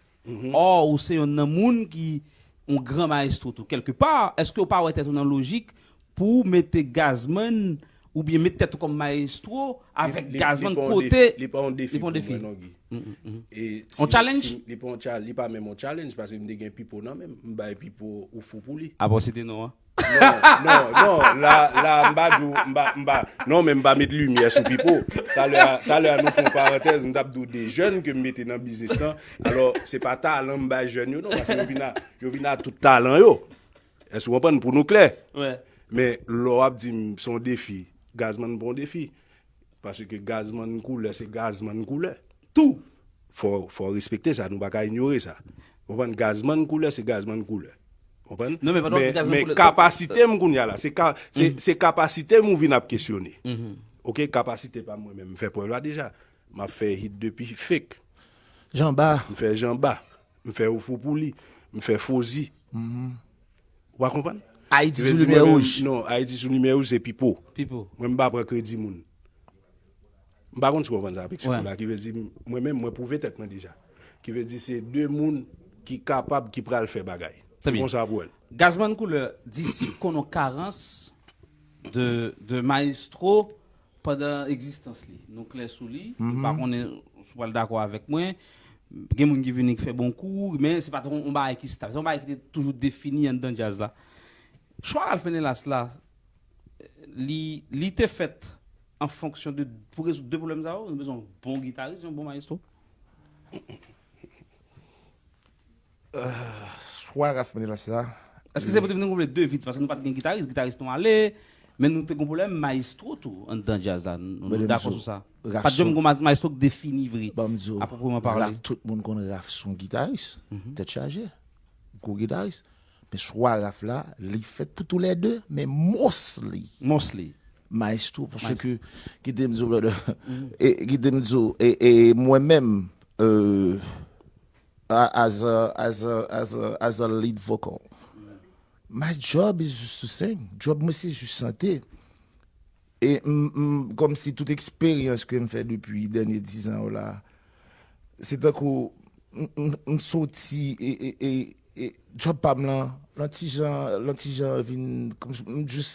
Or, ou se yonn nan moun ki yon gran maestro tou. Kèlke pa, èske w pa wè tèt ou nan lojik pou w mete Gazman oubyen mete tèt ou kòm maestro avèk Gazman kote? Li pa yon defi pou mwen non, Guy. On challenge? Li pa yon challenge, li pa menm yon challenge paske m te gen Pipo nan men m. M bay Pipo ou fou pou li. Apa w site non an? Non, non, non, la, la, m pa di w, m pa, m pa, non, men m pa met limyè sou Pipo. Talè a, talè a nou fè yon parantèz, m t ap di w de jèn ke m mete nan biznis lan. Alò, se pa talan m bay jèn yo non, paske yo vin a, yo vin a tout talan yo. Èske w konprann, pou nou klè? Men lè w ap di m se yon defi, Gazman pa yon defi. Paske Gazman koulè se Gazman koulè. Tou! Fò, fò w respekte sa, nou pa ka inyore sa. Konprann? Gazman koulè se Gazman koulè. Konprann? Non, men pandan w di Gazman koulè. Men kapasite m kounye a la, se ka, se, se kapasite m ou vin ap kesyone. Ok, kapasite pa m mwen menm, m fè prèv la deja. M ap fè hit depi Fake. Janba. M fè Janba. M fè Ou Fou Pou Li. M fè Fozi. Ou pa konprann? Ayiti sou limyè wouj. Non, Ayiti sou limyè wouj se Pipo. Pipo. Mwen m pa pran kredi moun. M pa konn si w konprann sa, ap eksplike la. Ki vle di, mwen menm, mwen pwouve tèt mwen deja. Ki vle di, se de moun ki kapab, ki pral fè bagay. Se konsa pou wè l. Gazman Koulè, Disip konn yon karans de, de mayestwo pandan egzistans li. Nou klè sou li. M pa konnen si w pral dakò avèk mwen. Gen moun ki vini ki fè bon kou, men se pa t yon bagay ki stab. Se yon bagay ki te toujou defini anndan djaz la. Chwa Ralph Ménélas la, li, li te fèt an fonksyon de, pou rezoud de pwoblèm sa yo, nou bezwen yon bon gitaris, yon bon mayestwo. Chwa Ralph Ménélas la. Èske se pou te vin konple de vit, paske nou pa t gen gitaris, gitaris nou ale, men nou te gen pwoblèm mayestwo tou anndan djaz la. Nou dakò sou sa. Pa t janm gen mayestwo k defini vre. A pwoprèman pale. Tout moun konn Ralph se yon gitaris. Tèt chaje. Gwo gitaris. Men chwa Ralph la, li fèt pou toulède, men mostly. Mostly. Mayestwo, paske, kite m di w, brother, e kite m di w, e, e mwen menm, euh, as a, as a, as a, as a lead vocal, my job is just to sing. Job mwen se jis chante. E m, m, kòmsi tout eksperyans ke m fè depi dènye dizan yo la, se tankou m, m, m soti e, e, e, e djòb pa m lan, lan ti jan, lan ti jan vin, kòm si m jis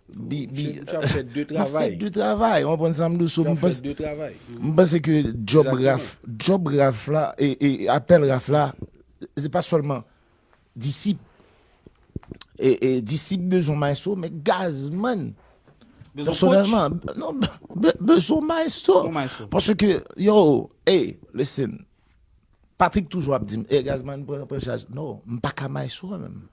bi, bi, m ap fè de travay. M ap fè de travay, w konprann sa m di w, so m panse, m panse ke djòb Ralph, djòb Ralph la, e, e apèl Ralph la, se pa sèlman disip, e, e disip bezwen maestro, men Gazman, pèsonèlman, non, be-, bezwen maestro. Paske, yo, hey, listen, Patrick toujou ap di m, "E Gazman, pran, pran chaj." Non, m pa ka maestro menm.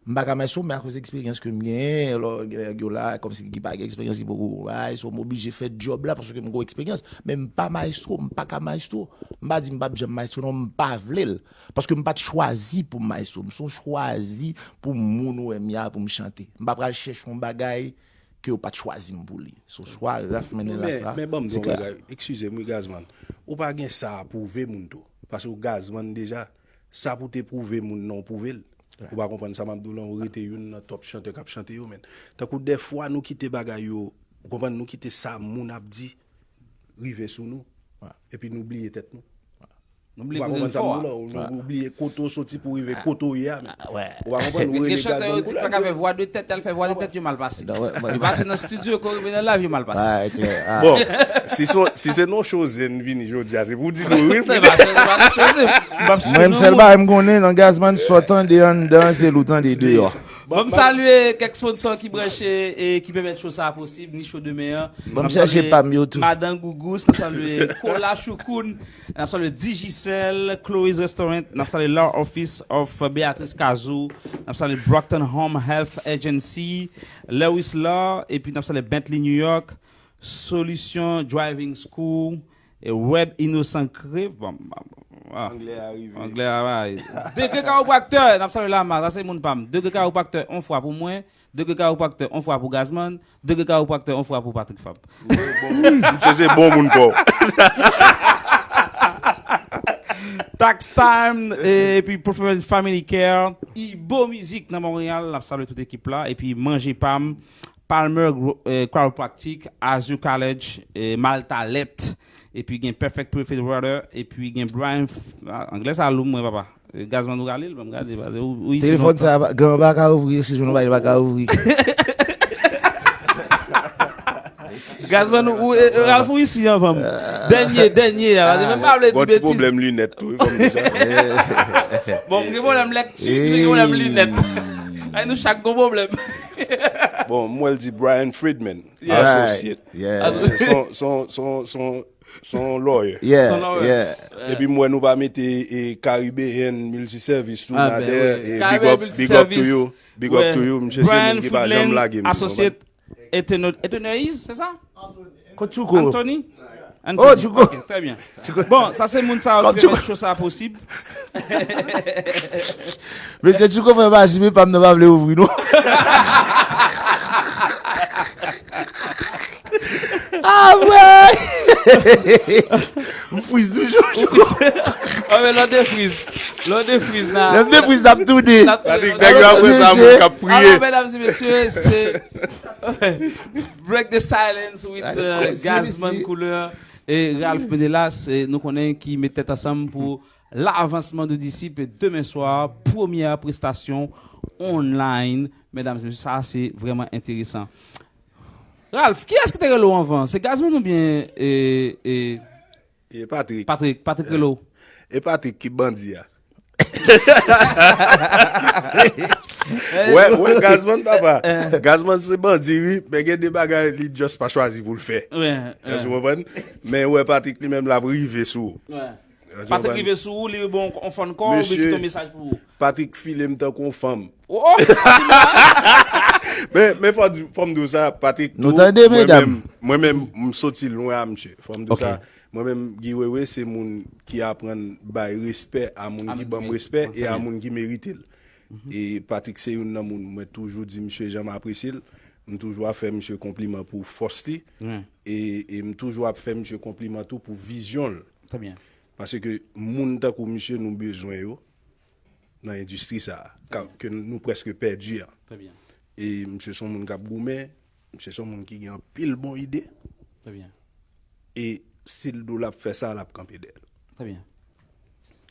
M pa ka maestro, men akoz eksperyans ke m genyen, lò gen nèg yo la, kòmsi ki pa gen eksperyans, ki poko konn bagay, so m oblije fè djòb la paske m gon eksperyans. Men m pa maestro, m pa ka maestro. M pa di m p ap janm maestro, non, m pa vle l. Paske m pa t chwazi pou m maestro. M se yon chwazi pou moun ou wè m ye a pou m chante. M pa pral chèche yon bagay ke yo pa t chwazi m pou li. Se yon chwa Ralph Mennelas la. Men, men ban m di yon bagay. Eskize m, wi, Gazman. Ou pa gen sa a pwouve moun tou. Paske w Gazman deja, sa pou te pwouve moun nan, w pwouve l. Ou pa konprann sa m ap di w lan, ou rete youn nan top chantè k ap chante yo, men. Tankou dèfwa nou kite bagay yo, ou konprann, nou kite sa moun ap di rive sou nou. Epi nou bliye tèt nou. Nou bliye kote n fò a. Ou bliye kote w soti pou rive kote w ye a. Ou pa konprann, ou rele Gazman koulè. Gen chantè yo di pa ka fè vwa de tèt, al fè vwa de tèt, yo mal pase. Yo pase nan estidyo, yo kore nan live, yo mal pase. Bon, si se, si se non Chozen vini jodi a, se pou di nou wi. Se pa Chozen, se pa non Chozen. Mwen, m sèl bagay m konnen nan Gazman, sòtan de anndan, se lou tande deyò. Ban m salye kèk sponsò ki branche e ki pèmèt show sa a posib, ni show demen an. Ban m chèche pa m yo tou. Madan Gougous, n ap salye Kola Choukoun, n ap salye Digicel, Chloe's Restaurant, n ap salye Law Office of Beatrice Cazou, n ap salye Brockton Home Health Agency, Lewis Law, epi n ap salye Bentley New York, Solution Driving School, e Web Innocent Crave. Bon, bon, bon, ah. Anglè a rive. Anglè a bay. Degre Chiropracteur, n ap salye Lama, sa se moun pa m. Degre Chiropracteur, on fwa pou mwen. Degre Chiropracteur, on fwa pou Gazman. Degre Chiropracteur, on fwa pou Patrick Fab. Misye se bon moun pa w. Tax Time, e, epi Preferred Family Care, Ibo Music nan Monreyal, n ap salye tout ekip la, epi Manje Pam, Palmer Gro-, eh, Chiropractic, Azure College, eh, Malta Let, epi gen Perfect Purified Water, epi gen Brian F-, ah, anglè sa lou mwen, papa. Eh, Gazman, ou rale l, ban m gade, pase ou, ou isi lontan. Telefòn sa, gran pa ka ouvri, si jounou pa, li pa ka ouvri. Gazman, ou, ou, eh, Ralph, ou isi anvan m. Dènye, dènye a, pase menm pa vle di betiz. Gon ti pwoblèm linèt tou, wi, fò m di sa. Bon, m gen pwoblèm lèkti, m gen pwoblèm linèt. Ay, nou chak gon pwoblèm. Bon, m wè l di Brian Friedman, associate. Son, son, son, son, son lawyer. Yeah, yeah. Epi m wè nou pa mete, eh, Caribbean Multiservice tou ladan. Eh, big up, big up to you. Big up to you. Misye se moun ki pa janm lage m, ou konprann? Associate, Eternal, Eternal Ease, se sa? Kot Chouko? Anthony? Oh, Anthony. Chouko. Ok, trè byen. Bon, sa se moun sa yo ki pèmèt show sa posib. Mesye Chouko fè maji, men pa m nan pa vle ouvri, non. Ah, ouais! M friz toujou, Chouko. Ah, men lè w defriz. Lè w defriz, nan. Lè m defriz, n ap tounen. N ap tounen. Patrick, nèg yo apre sa, moun k ap priye. Alò, medam e mesye, se Break the Silence with, euh, Gazman Couleur e Ralph Mennelas, e nou konnen ki met tèt ansanm pou lavansman de Disip demen swa, premyè prestasyon online. Medam e mesye, sa se vrèman enteresan. Ralph, kiyès ki te rele w anvan? Se Gazman oubyen, e, e, E Patrick. Patrick, Patrick rele w. E Patrick ki bandi a. Wè, wè, Gazman, papa. Gazman se bandi, wi, men gen de bagay li just pa chwazi pou l fè. Èske w konprann? Men wè, Patrick li menm l ap rive sou ou. Patrick rive sou ou, li bon on phone call, li kite yon mesaj pou ou. Patrick file m tankou yon fanm. Oh, oh, di m sa. Men, men fò, fò m di w sa, Patrick, nou tande, medam. Mwen menm, mwen menm, m soti lwen a misye. Fò m di w sa. Mwen menm, Guy Wewe, se moun ki aprann bay respè a moun ki ban m respè e a moun ki merite l. E Patrick se youn nan moun mwen toujou di misye jan m apresye l. M toujou ap fè misye konpliman pou fòs li. E, e m toujou ap fè misye konpliman tou pou vizyon l. Paske moun tankou misye, nou bezwen yo nan endistri sa a, ke nou prèske pèdi an. E misye se yon moun k ap goumen, misye se yon moun ki gen anpil bon ide. E si l di w l ap fè sa, l ap kanpe dèyè l. Trè byen.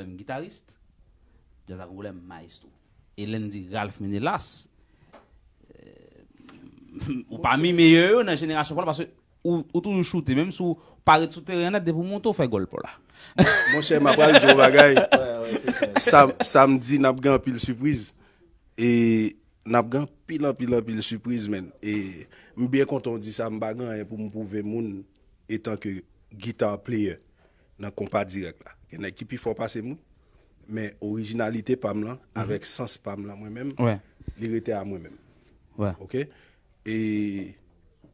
pwoblèm gitaris, djaz la gen pwoblèm mayestwo. E lè n di Ralph Ménélas, euh, ou pami meyè yo nan jenerasyon pa w la, paske ou, ou toujou choute, menm si w pa ret sou teren an nèt, depi w monte, w fè gòl pa w la. Monchè, m ap pral di w yon bagay. Ouais, ouais, c'est clair. Sam- Samdi, n ap gen anpil sipriz. E n ap gen anpil, anpil, anpil sipriz, men. E m byen kontan w di sa, m pa gen anyen pou m pwouve moun etan ke guitar player nan konpa dirèk la. Gen nèg ki pi fò pase m, wi. Men orijinalite pa m lan, avèk sans pa m lan mwen menm, Ouais. li rete a mwen menm. Ouais. Ok? E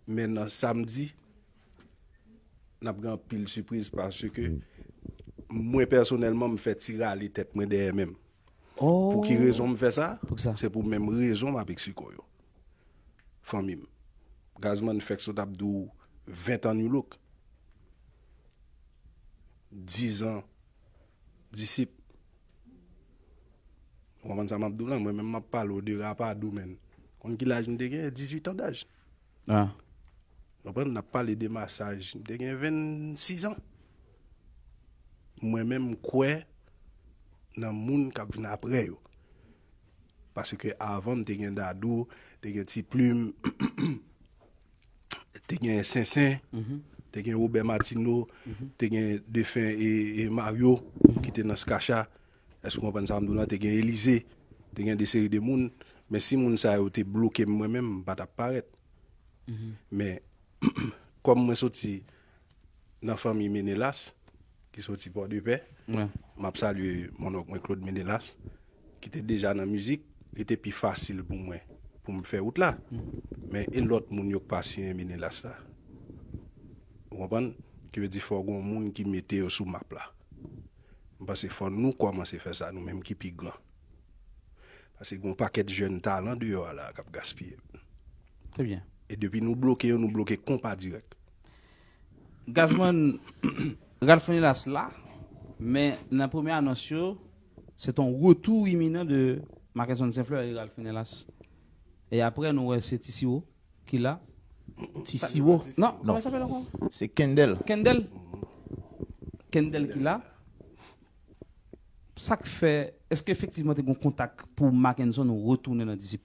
men nan samdi, n ap gen anpil sipriz paske mwen pèsonèlman m fè ti rale tèt mwen dèyè menm. Oh. Pou ki rezon m fè sa? Pou ki sa? Se pou menm rezon m ap eksplike w yo. Fanmi m. Gazman fèk sot ap di w ven tan New Look. Diz an disip. Ou konprann sa m ap di w lan? Mwen menm m ap pale w de Rapadou, men. Konn ki laj m te gen? Dizuit an daj. Ah. Konprann? N ap pale de masaj. M te gen vennsis an. Mwen menm m kwè nan moun k ap vin apre yo. Paske avan m te gen Dadou, te gen Ti Plim, te gen Sensen, te gen Wobè Matino, te gen defen e, e Mario ki te nan Skacha. Èske w konprann sa m di w lan? Te gen Elize, te gen de seri de moun. Men si moun sa yo te bloke m mwen menm, m pa t ap parèt. Men kòm mwen soti nan fanmi Menelas, ki soti Pòdepè, Ouais. m ap salye mononk mwen Claude Menelas, ki te deja nan mizik, li te pi fasil pou mwen pou m fè wout la. Men e lòt moun yo k pa siyen Menelas la? Ou konprann? Ki vle di fò gen yon moun ki mete yo sou map la. M panse fò nou kòmanse fè sa, nou menm ki pi gran. Paske gen yon pakèt jèn talan deyò a la k ap gaspiye. Très bien. E depi nou bloke yo, nou bloke konpa dirèk. Gazman, Ralph Menelas la, men nan premye anons yo, se yon retour imminent de Marckenson Saint-Fleur e Ralph Menelas. E apre, nou wè se Ti Siwo ki la. Ti Siwo. Non, kòman sa fè ankò? Se Kendel. Kendel. Kendel ki la. Sa k fè, èske efektivman te gen yon kontak pou Mackenson retounen nan Disip?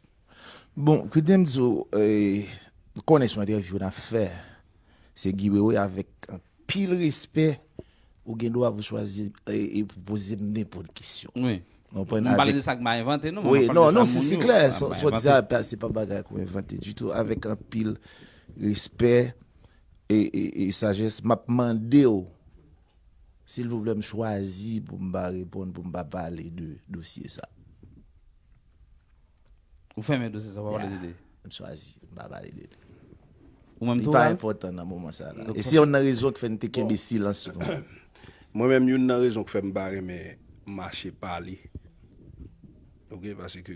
Bon, kite m di w, eh, ou konnen se yon entèvyou n ap fè. Se Guy Wewe, avèk anpil respè, ou gen dwa pou chwazi e, e pou poze m nenpòt kesyon. Wi. Konprann? M pale Avèk de sa k pa envante, non. Wi, M ap non, pale de non, sa si moun se yo, klè, sa sa pa sa w di envante. A, pa- se pa bagay k envante ditou. Avèk anpil respè e, e, e sajès, m ap mande w, silvouplè, m chwazi pou m pa reponn, pou m pa pale de dosye sa. Ou fèmen dosye sa, w pa pale Yeah. de li. M chwazi, m pa pale de li. Ou menm Li tou, pa Ralph? Enpòtan nan moman sa la. Donk, E se youn nan rezon k fè n te kenbe silans nou. Mwen menm, youn nan rezon k fè m pa renmen mache pale. Ok, paske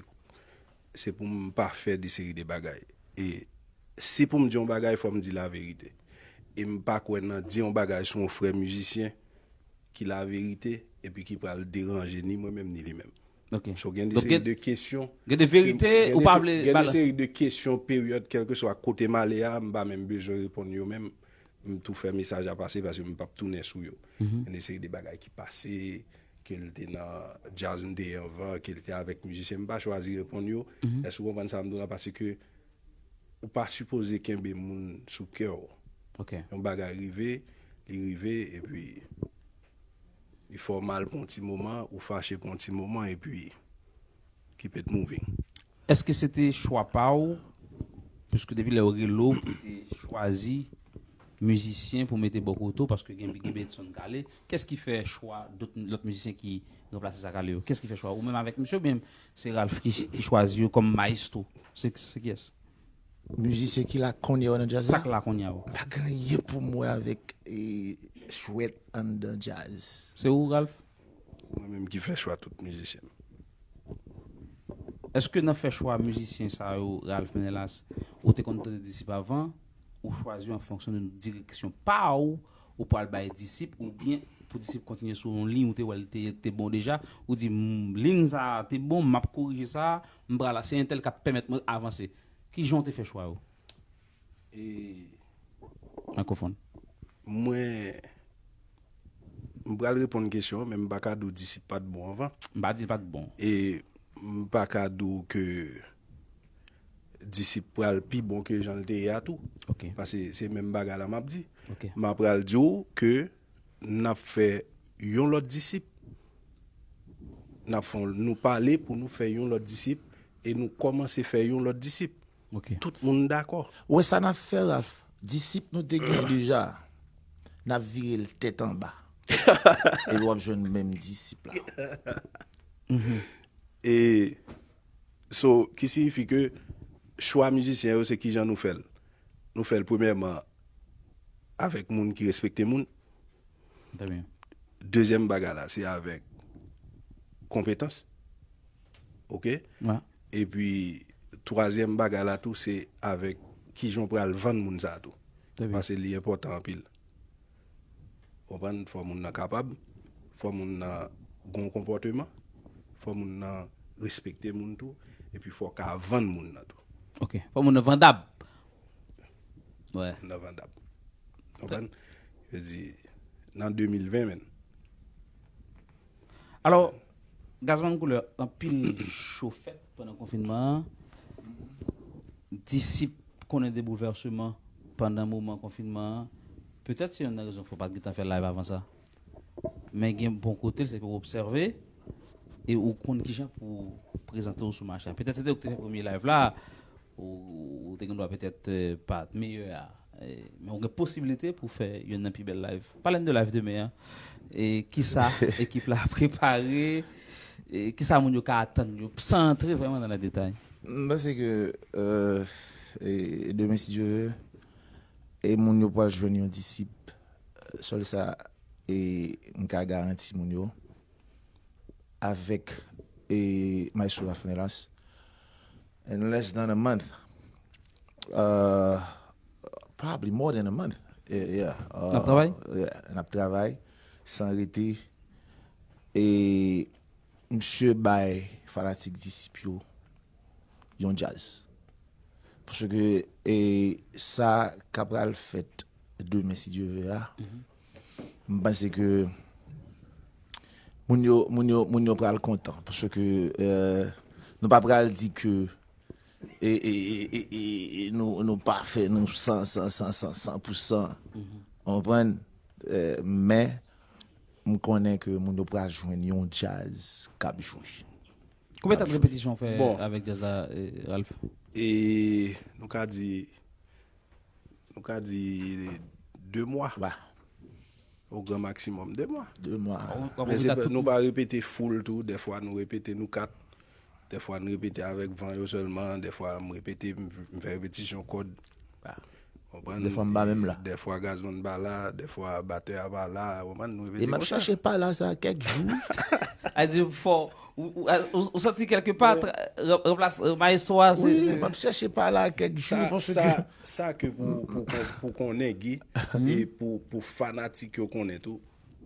se pou m pa fè de seri de bagay. E si pou m di yon bagay, fò m di laverite. E m pa kwè nan di yon bagay sou yon frè mizisyen ki laverite epi ki pral deranje ni mwen menm ni li menm. Ok. So gen de Donk, seri gen- de kesyon. Gen de verite Gen ou de pa se- vle Gen de balanse. Seri de kesyon, peryòd, kèlkeswa kote m ale a, m pa menm bezwen reponn yo menm. M tou fè mesaj la pase paske m p ap tounen sou yo. Gen de seri de bagay ki pase, ke l te nan djaz m te ye anvan, ke l te avèk mizisyen, m pa chwazi reponn yo. Èske w konprann sa m di w la? Paske ou pa sipoze kenbe moun sou kè w. Ok. Yon bagay rive, li rive, epi li fè w mal pou yon ti moman, ou fache pou yon ti moman, epi keep it moving. Èske se te chwa pa w, piske depi lè yo rele w pou te chwazi mizisyen pou mete bò kote w, paske gen, gen Benson Kale, kès ki fè chwa dòt, lòt mizisyen ki ranplase sa Kale yo? Kès ki fè chwa? Ou menm avèk misye, oubyen se Ralph ki, ki chwazi yo kòm maestro? Se, se kiyès? Mizisyen ki la kounye a nan djaz Sa la? K la kounye a yo. M pa gen anyen pou m wè avèk e, chwèt anndan djaz. Se ou, Ralph? Mwen menm ki fè chwa tout mizisyen m. Èske nan fè chwa mizisyen sa yo, Ralph Menelas, ou te konn tande Disip avan, ou chwazi yo an fonksyon de direksyon pa w, ou pral bay Disip, oubyen pou Disip kontinye sou yon liy ou te wè l te, te bon deja, ou di, "M, liy sa a te bon, m ap korije sa, m pral la, se entèl k ap pèmèt mwen avanse." Ki jan w te fè chwa yo? E Makrofòn. Mwen, m pral reponn kesyon an, men m pa ka di w Disip pa t bon anvan. M pa di l pa t bon. E m pa ka di w ke Disip pral pi bon ke jan l te ye a tou. Ok. Paske se menm bagay la m ap di. Ok. M ap pral di w ke n ap fè yon lòt Disip. N ap fè, nou pale pou nou fè yon lòt Disip e nou kòmanse fè yon lòt Disip. Ok. Tout moun dakò. Ou wè sa n ap fè, Ralph? Disip nou te gen deja. N ap vire l tèt anba. Epi w ap jwenn menm Disip la. E so, ki siyifi ke chwa mizisyen yo, se kijan nou fè l. Nou fè l premyèman avèk moun ki respekte moun. Trè byen. Dezyèm bagay la, se avèk konpetans. Ok? Wè. Epi, twazyèm bagay la tou, se avèk kijan w pral vann moun sa a tou. Trè byen. Paske li enpòtan anpil. Konprann? Fò moun nan kapab, fò moun nan gon konpòteman, fò moun nan respekte moun tou, epi fò w ka vann moun nan tou. Ok. Fò moun nan vandab. Wè. Nan vandab. Konprann? Yo di, nan de mil ven menm. Alò, Gazman Koulè, anpil cho fèt pandan konfinman an. Disip konnen de boulvèseman pandan moman konfinman an. Petèt se youn nan rezon fò pa t gentan fè live avan sa. Men gen bon kote l, se ke w obsève e ou konn kijan pou w prezante w sou mache a. Petèt se te ou ki te fè premye live la, ou, ou te gen dwa petèt eh, pa t meyè a. Eh, men ou gen posibilite pou fè youn nan pi bèl live. Pale n de live demen an. E kisa ekip la prepare? E kisa moun yo ka atann yo? San antre vrèman nan detay. M panse ke euh, e demen, si Dye vle, e moun yo pral jwenn yon Disip. Sèl sa e m ka garanti moun yo avèk e Maestro Ralph Menelas in less than a month. Uh, probably more than a month. Yeah, yeah. Uh, N ap travay? Yeah, n ap travay san rete. E misye bay fanatik Disip yo yon djaz. Paske e sa k ap pral fèt demen, si Dye vle a, m panse ke Moun yo, moun yo, moun yo pral kontan, paske, euh, nou pa pral di ke e, e, e, e, e, e nou, nou pafè, nou san, san, san, san, san pou san. Ou konprann? Eh, men, m konnen ke moun yo pral jwenn yon djaz k ap jwe. Konbyen tan de repetisyon w fè bon avèk djaz la, eh, Ralph? E nou ka di, nou ka di de mwa. Wa. Au grand maximum, de mwa. De mwa. Men se, nou pa repete full tou, dèfwa nou repete nou kat, dèfwa n repete avèk van yo sèlman, dèfwa m repete, m fè repetisyon kòd. Konprann? Dèfwa m pa menm la. Dèfwa Gazman pa la, dèfwa batè a pa la, konprann? Nou repete konsa. E m ap chache pa la sa kèk jou. A di fò, ou, ou, ou, ou santi kèlke pa, ranplas, mayestwo a, se. Wi, m ap chache pa la kèk jou, paske. Sa ke pou, pou, pou, pou konnen, Guy, e pou, pou fanatik yo konnen tou,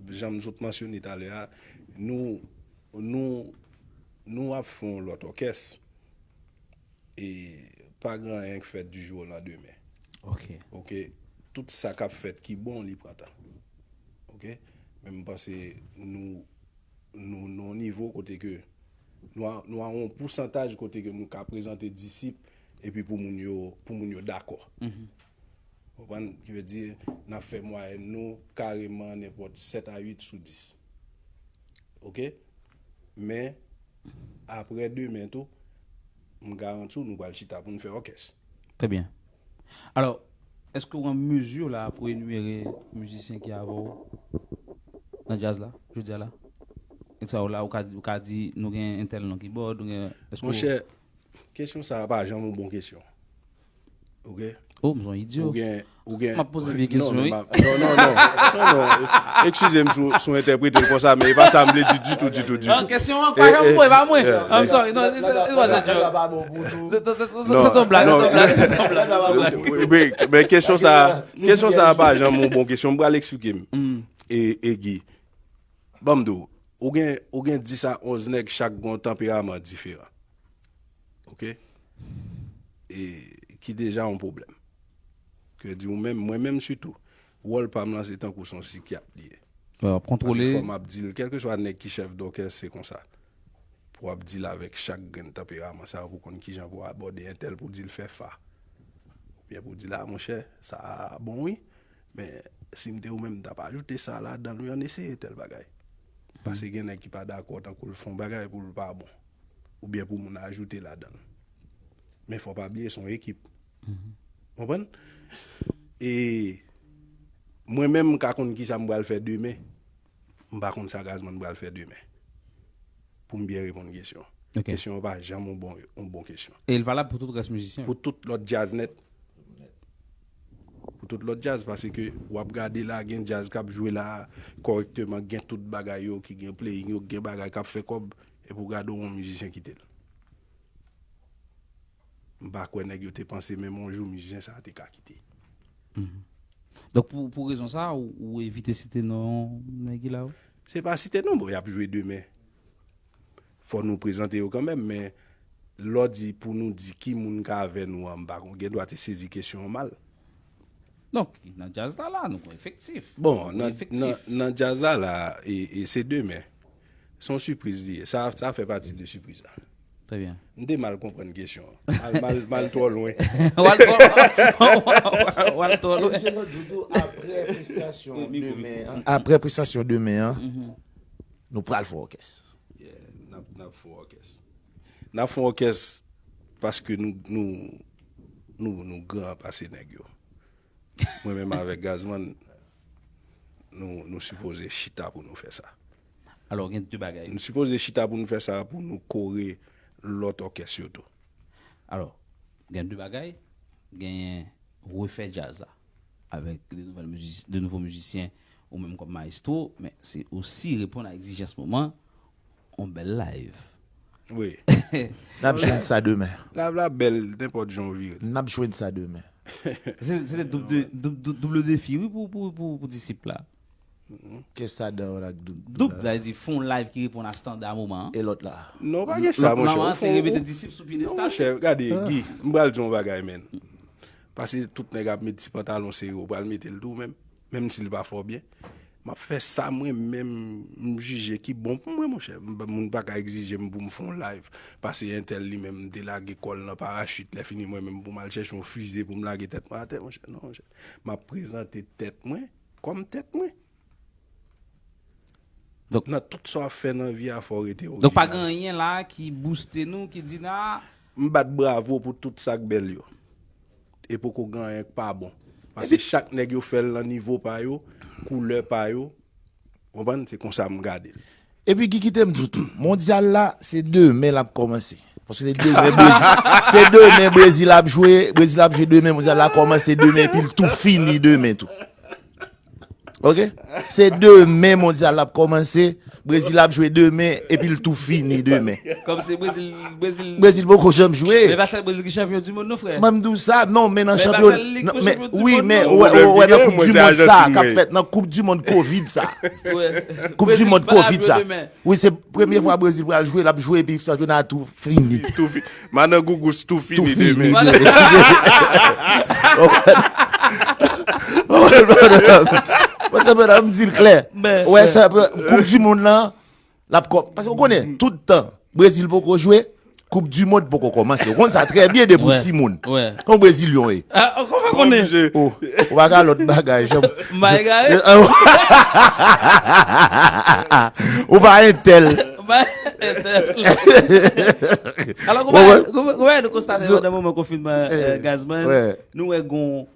jan m sot mansyone talè a, nou, nou, nou ap fè yon lòt òkès, e pa gen anyen k fèt du jour au lendemain. Ok. Ok. Tout sa k ap fèt ki bon, li pran tan. Ok. Men m panse nou, nou nan yon nivo kote ke nou a, nou a yon pousantaj kote ke nou ka prezante disip epi pou moun yo, pou moun yo dakò. Konprann? Ki vle di, n ap fè mwayèn nou kareman nenpòt sèt a uit sou dis. Ok? Men, apre demen tou, m garanti w nou pral chita pou n fè òkès. Trè byen. Alò, èske w an mezi la pou enimere mizisyen ki avè w nan djaz la, jodi a la? Èske w la, ou ka di, ou ka di, nou gen entèl nan kibòd, nou gen, èske w. Monchè, kesyon sa a pa janm yon bon kesyon. Ok? Oh, m son idyo. Ou gen, ou gen. M ap poze vye kesyon, wi. Non, non, non. Non, non. Eskize m si w entèprete l konsa, men e pa sa m vle di ditou, ditou, ditou. Non, kesyon an pa janm mwen, e pa mwen. I'm sorry. Non, it was a joke. Se t on blag, se t on blag, se t on blag. Men kesyon sa, kesyon sa pa janm yon bon kesyon. M pral eksplike m. E, e Guy. Ban m di w, ou gen, ou gen dis a onz nèg, chak gen yon tanperaman diferan. Ok? E ki deja yon pwoblèm. Ke di ou menm, mwen menm sitou, wòl pa m lan se tankou se yon sikyat li ye. Wè, w ap kontwole. Paske fò m ap di l, kèlkeswa nèg ki chèf dòkès, se konsa. Pou w ap deal avèk chak grenn tanperaman sa yo, pou konn kijan pou w abòde entèl, pou di l fè fa. Oubyen pou di l, a, monchè, sa a bon wi, men si m te ou menm, m t ap ajoute sa ladan l wi, ann eseye tèl bagay. Paske gen nèg ki pa dakò, tankou l fè yon bagay pou l pa bon. Oubyen pou moun ajoute ladan l. Men fò pa bliye, se yon ekip. Konprann? E mwen menm, m ka konn kisa m pral fè demen. M pa konn sa Gazman pral fè demen. Pou m byen reponn kesyon. Ok. Kesyon an pa janm yon bon, yon bon kesyon. E l valab pou tout rès mizisyen. Pou tout lòt djaz nèt. Pou tout lòt djaz, paske w ap gade la, gen djaz k ap jwe la kòrèkteman, gen tout bagay yo ki gen playing yo, gen bagay k ap fè kòb, epi w gade w yon mizisyen kite l. M pa kwè nèg yo te panse menm yon jou mizisyen sa a te ka kite. Donk pou, pou rezon sa a, ou, ou evite site non nèg ki la yo? Se pa site non, bon, y ap jwe demen. Fò nou prezante yo kanmenm, men lè w di pou nou di ki moun k avè nou an, m pa konn, gen dwa te sezi kesyon an mal. Donk, nan djaz la, la, nou gon efektif. Bon, nan, nan, nan djaz la, la, e, e se demen. Se yon sipriz li ye. Sa, sa fè pati de sipriz la. Trè byen. M te mal konprann kesyon an. Mal, mal, mal twò lwen. W al twò, w al twò lwen. Apre prestasyon demen an, apre prestasyon demen an, nou pral fè òkès. Yeah, n ap, n ap fè òkès. N ap fè òkès paske nou, nou, nou, nou gran pase nèg yo. Mwen menm avèk Gazman, nou, nou sipoze chita pou nou fè sa. Alò, gen de bagay. Nou sipoze chita pou nou fè sa, pou nou kore lòt òkès yo tou. Alò, gen de bagay, genyen refè djaz la avèk de nouvèl mizis-, de nouvo mizisyen ou menm kòm mayestwo, men se osi reponn a egzijans moman, yon bèl live. Wi. N ap jwenn sa demen. Live la bèl, nenpòt jan w vire l. N ap jwenn sa demen. Se, se te doub de, doub, doub, double defi, wi, pou, pou, pou, pou disip la. Kès sa dan w la k doub. Doub, sa vle di fè yon live ki reponn a standa moman an. E lòt la? Non, pa gen sa, monchè. Lòt moman an, se repete disip sou pye de staj. Non, monchè, gade, Guy, m pral di w yon bagay, menn. Pase tout nèg ap met ti pantalon sere, w pral mete l tou, menm, menm si l pa fè w byen. p ap fè sa mwen menm m jije ki bon pou mwen, monchè. M pa- Moun pa ka egzije m pou m fè yon live, pase entèl li menm m te lage kò l nan parachit, lè fini mwen menm pou m al chèche yon fize pou m lage tèt mwen atè, monchè. Non, monchè. M ap prezante tèt mwen kòm tèt mwen. Donk, nan tout sa w ap fè nan vi a, fò w rete orijinal. Donk, pa gen anyen la ki booste nou, ki di n a. M bat bravo pou tout sa k bèl yo. E poko gen anyen k pa bon. Paske chak nèg yo fè l nan nivo pa yo, koulè pa yo. Konprann? Se konsa m gade l. Epi ki kite m di w tou, mondyal la, se demen l ap kòmanse. Paske se demen Brezil, se demen Brezil ap jwe, Brezil ap jwe demen, mondyal la kòmanse demen, epi l tou fini demen tou. Ok? Se demen mondyal la ap kòmanse, Brezil ap jwe demen, epi l tou fini demen. Kòm se Brezil, Brezil. Brezil poko janm jwe. Men pa sèl Brezil ki chanpyon di mond, non, frè. Mwen, m di w sa, non, men nan chanpyon, men wi, men ou wè, ou wè nan koup di mond sa k ap fèt, nan koup di mond kovid sa. Koup di mond kovid sa. Wi, se premye fwa Brezil pral jwe, l ap jwe, epi chanpyona a tou fini. Tou fi- Madan Gougous tou fini demen. Mwen se pèdan m di l klè. Wè, se koup di mond lan, l ap kò. Paske ou konnen, tout tan, Brezil poko jwe, koup di mond poko kòmanse. Ou konn sa trè byen depi w timoun. Yon Brezilyon ye. Ou pa ka lòt bagay, janm. Ou pa entèl. Alò, kòman nou konstate pandan moman konfinman, Gazman, nou wè gon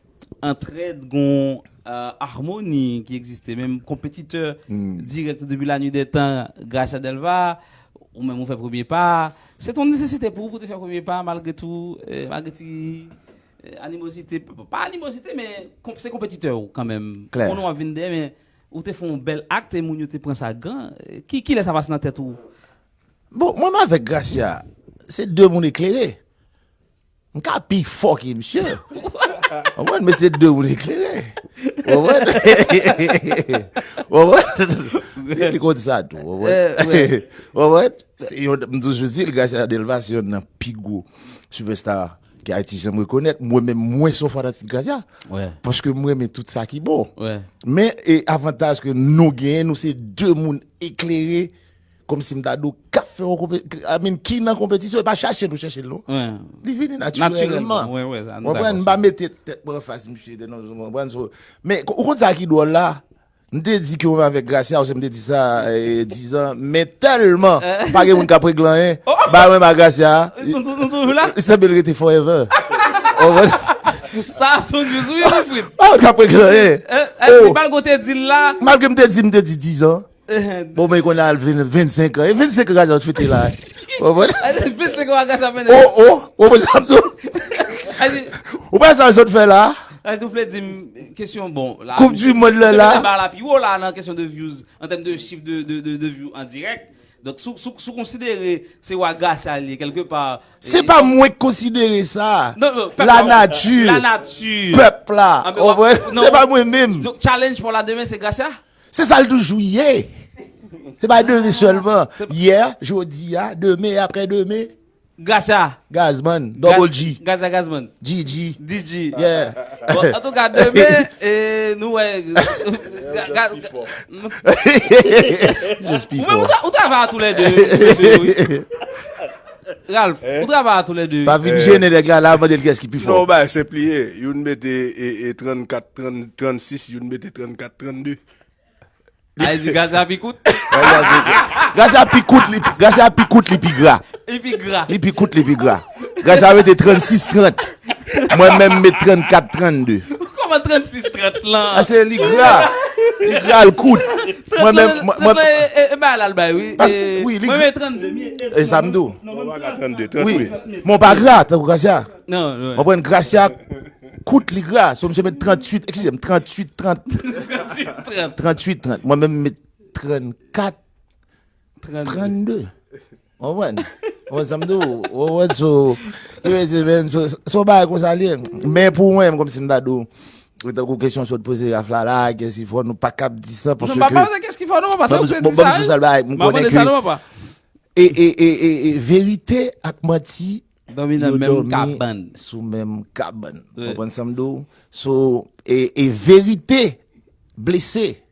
antrèd, gon armoni ki egziste, menm konpetitè dirèk depi la nuit des temps, Gracia Delva, ou menm ou fè premye pa. Se te yon nesesite pou ou pou te fè premye pa, malgre tou, malgre ti animozite, pa animozite, men se konpetitè ou kanmenm. Konnen w ap vin dèyè, men ou te fè yon bèl ak, e moun yo te pran sa gran. Ki, kilè sa pase nan tèt ou? Bon, mwen menm avèk Gracia, se de moun eklere. M ka pi fò ke misye. Ou konprann? Men se de moun eklere. Ou konprann? Ou konprann? Li konn sa tou. Ou konprann? Ou konprann? Se yon, m toujou di l, Gracia Delva se yonn nan pi gwo sipèsta ke Ayiti janm rekonèt. Mwen menm, mwen se yon fanatik Gracia. Paske mwen renmen tout sa ki bon. Men, e avantaj ke nou genyen, nou se de moun eklere, kòmsi m ta di w, k ap fè yon konpe-, I mean, ki nan konpetisyon, e pa chache nou chèche l, non. Li vini natirèlman. Ou konprann? M pa mete tèt mwen anfas misye, non, ou konprann? Men, ou konn sa ki dwòl la? M te di ke mwen avèk Gracia, ou se m te di sa, e, dizan, men tèlman pa gen moun k ap regle anyen, ba mwen ba Gracia, li sanble l rete forever. Sa se yon news, wi, wi, Frit. Pa moun k ap regle anyen. Malgre w te di l la. Malgre m te di, m te di dizan. Bon, men kounye a al vennsenk an. E vennsenk an Gracia ap fete la. Ou konprann? Vennsenk an Gracia ap fete. Oh, oh, ou konprann sa m di w? Ou pa sa l sot fè la? Ou vle di m kesyon, bon, la, koup di mond lan la. Ba la pi wo la nan kesyon de views, an tèm de chif de, de, de, de view an dirèk. Donk, si w, si w, si w konsidere se wa Gracia li ye, kèlkepa. Se pa mwen k konsidere sa. Non, non, pèp la, lanati, lanati, pèp la. Ou konprann? Se pa mwen menm. Donk, challenge pa w la demen, se Gracia? Se sa l toujou ye. Se pa demen sèlman. Yè, jodi a, demen, aprè demen. Gracia. Gazman, Double G. Gracia Gazman. G G. D G. Yeah. Bon, antouka, demen, e, nou wè. Just pi fò. Ou menm, ou tra-, ou travay a toulède, mesye, wi. Ralph, ou travay a toulède. Pa vin jennen nèg la, la, mande l kiyès ki pi fò. Non, bay senp li ye. Youn mete, e, e, trannkat, trant, trannsis, youn mete trannkat, trannde. A, li di Gracia pi kout? Gracia pi kout, li, Gracia pi kout, li pi gra. Li pi gra. Li pi kout, li pi gra. Gracia mete trannsis, trant. Mwen menm, m met trannkat, trannde. Kòman trannsis, trant lan? A, se li gra. Li gra, l kout. Mwen menm, mwen, mwen, e, e, e, ba la l bay, wi. Wi, li gra. Mwen met trannde. E sa m di w. Trannde, trant, wi. Mwen pa gra, tankou Gracia. Non, non. Ou konprann? Gracia kout, li gra. So, misye met tranntuit, eskize m, tranntuit, trant. Tranntuit, trant. Tranntuit, trant. Mwen menm, m met trannkat, trannde. Ou konprann? Ou konprann sa m di w? Ou konprann? So, so, so bagay konsa li ye. Men pou mwen, kòmsi m ta di w, tankou kesyon sa w te poze Ralph la, la, kiyès ki fò, nou pa kab di sa, paske. Non, m pa poze kiyès ki fò, non, paske ou te di sa, wi. M konnen ke e, e, e, e, e verite ak manti, yo dòmi sou menm kabann. Ou konprann sa m di w? So, e, e verite blese.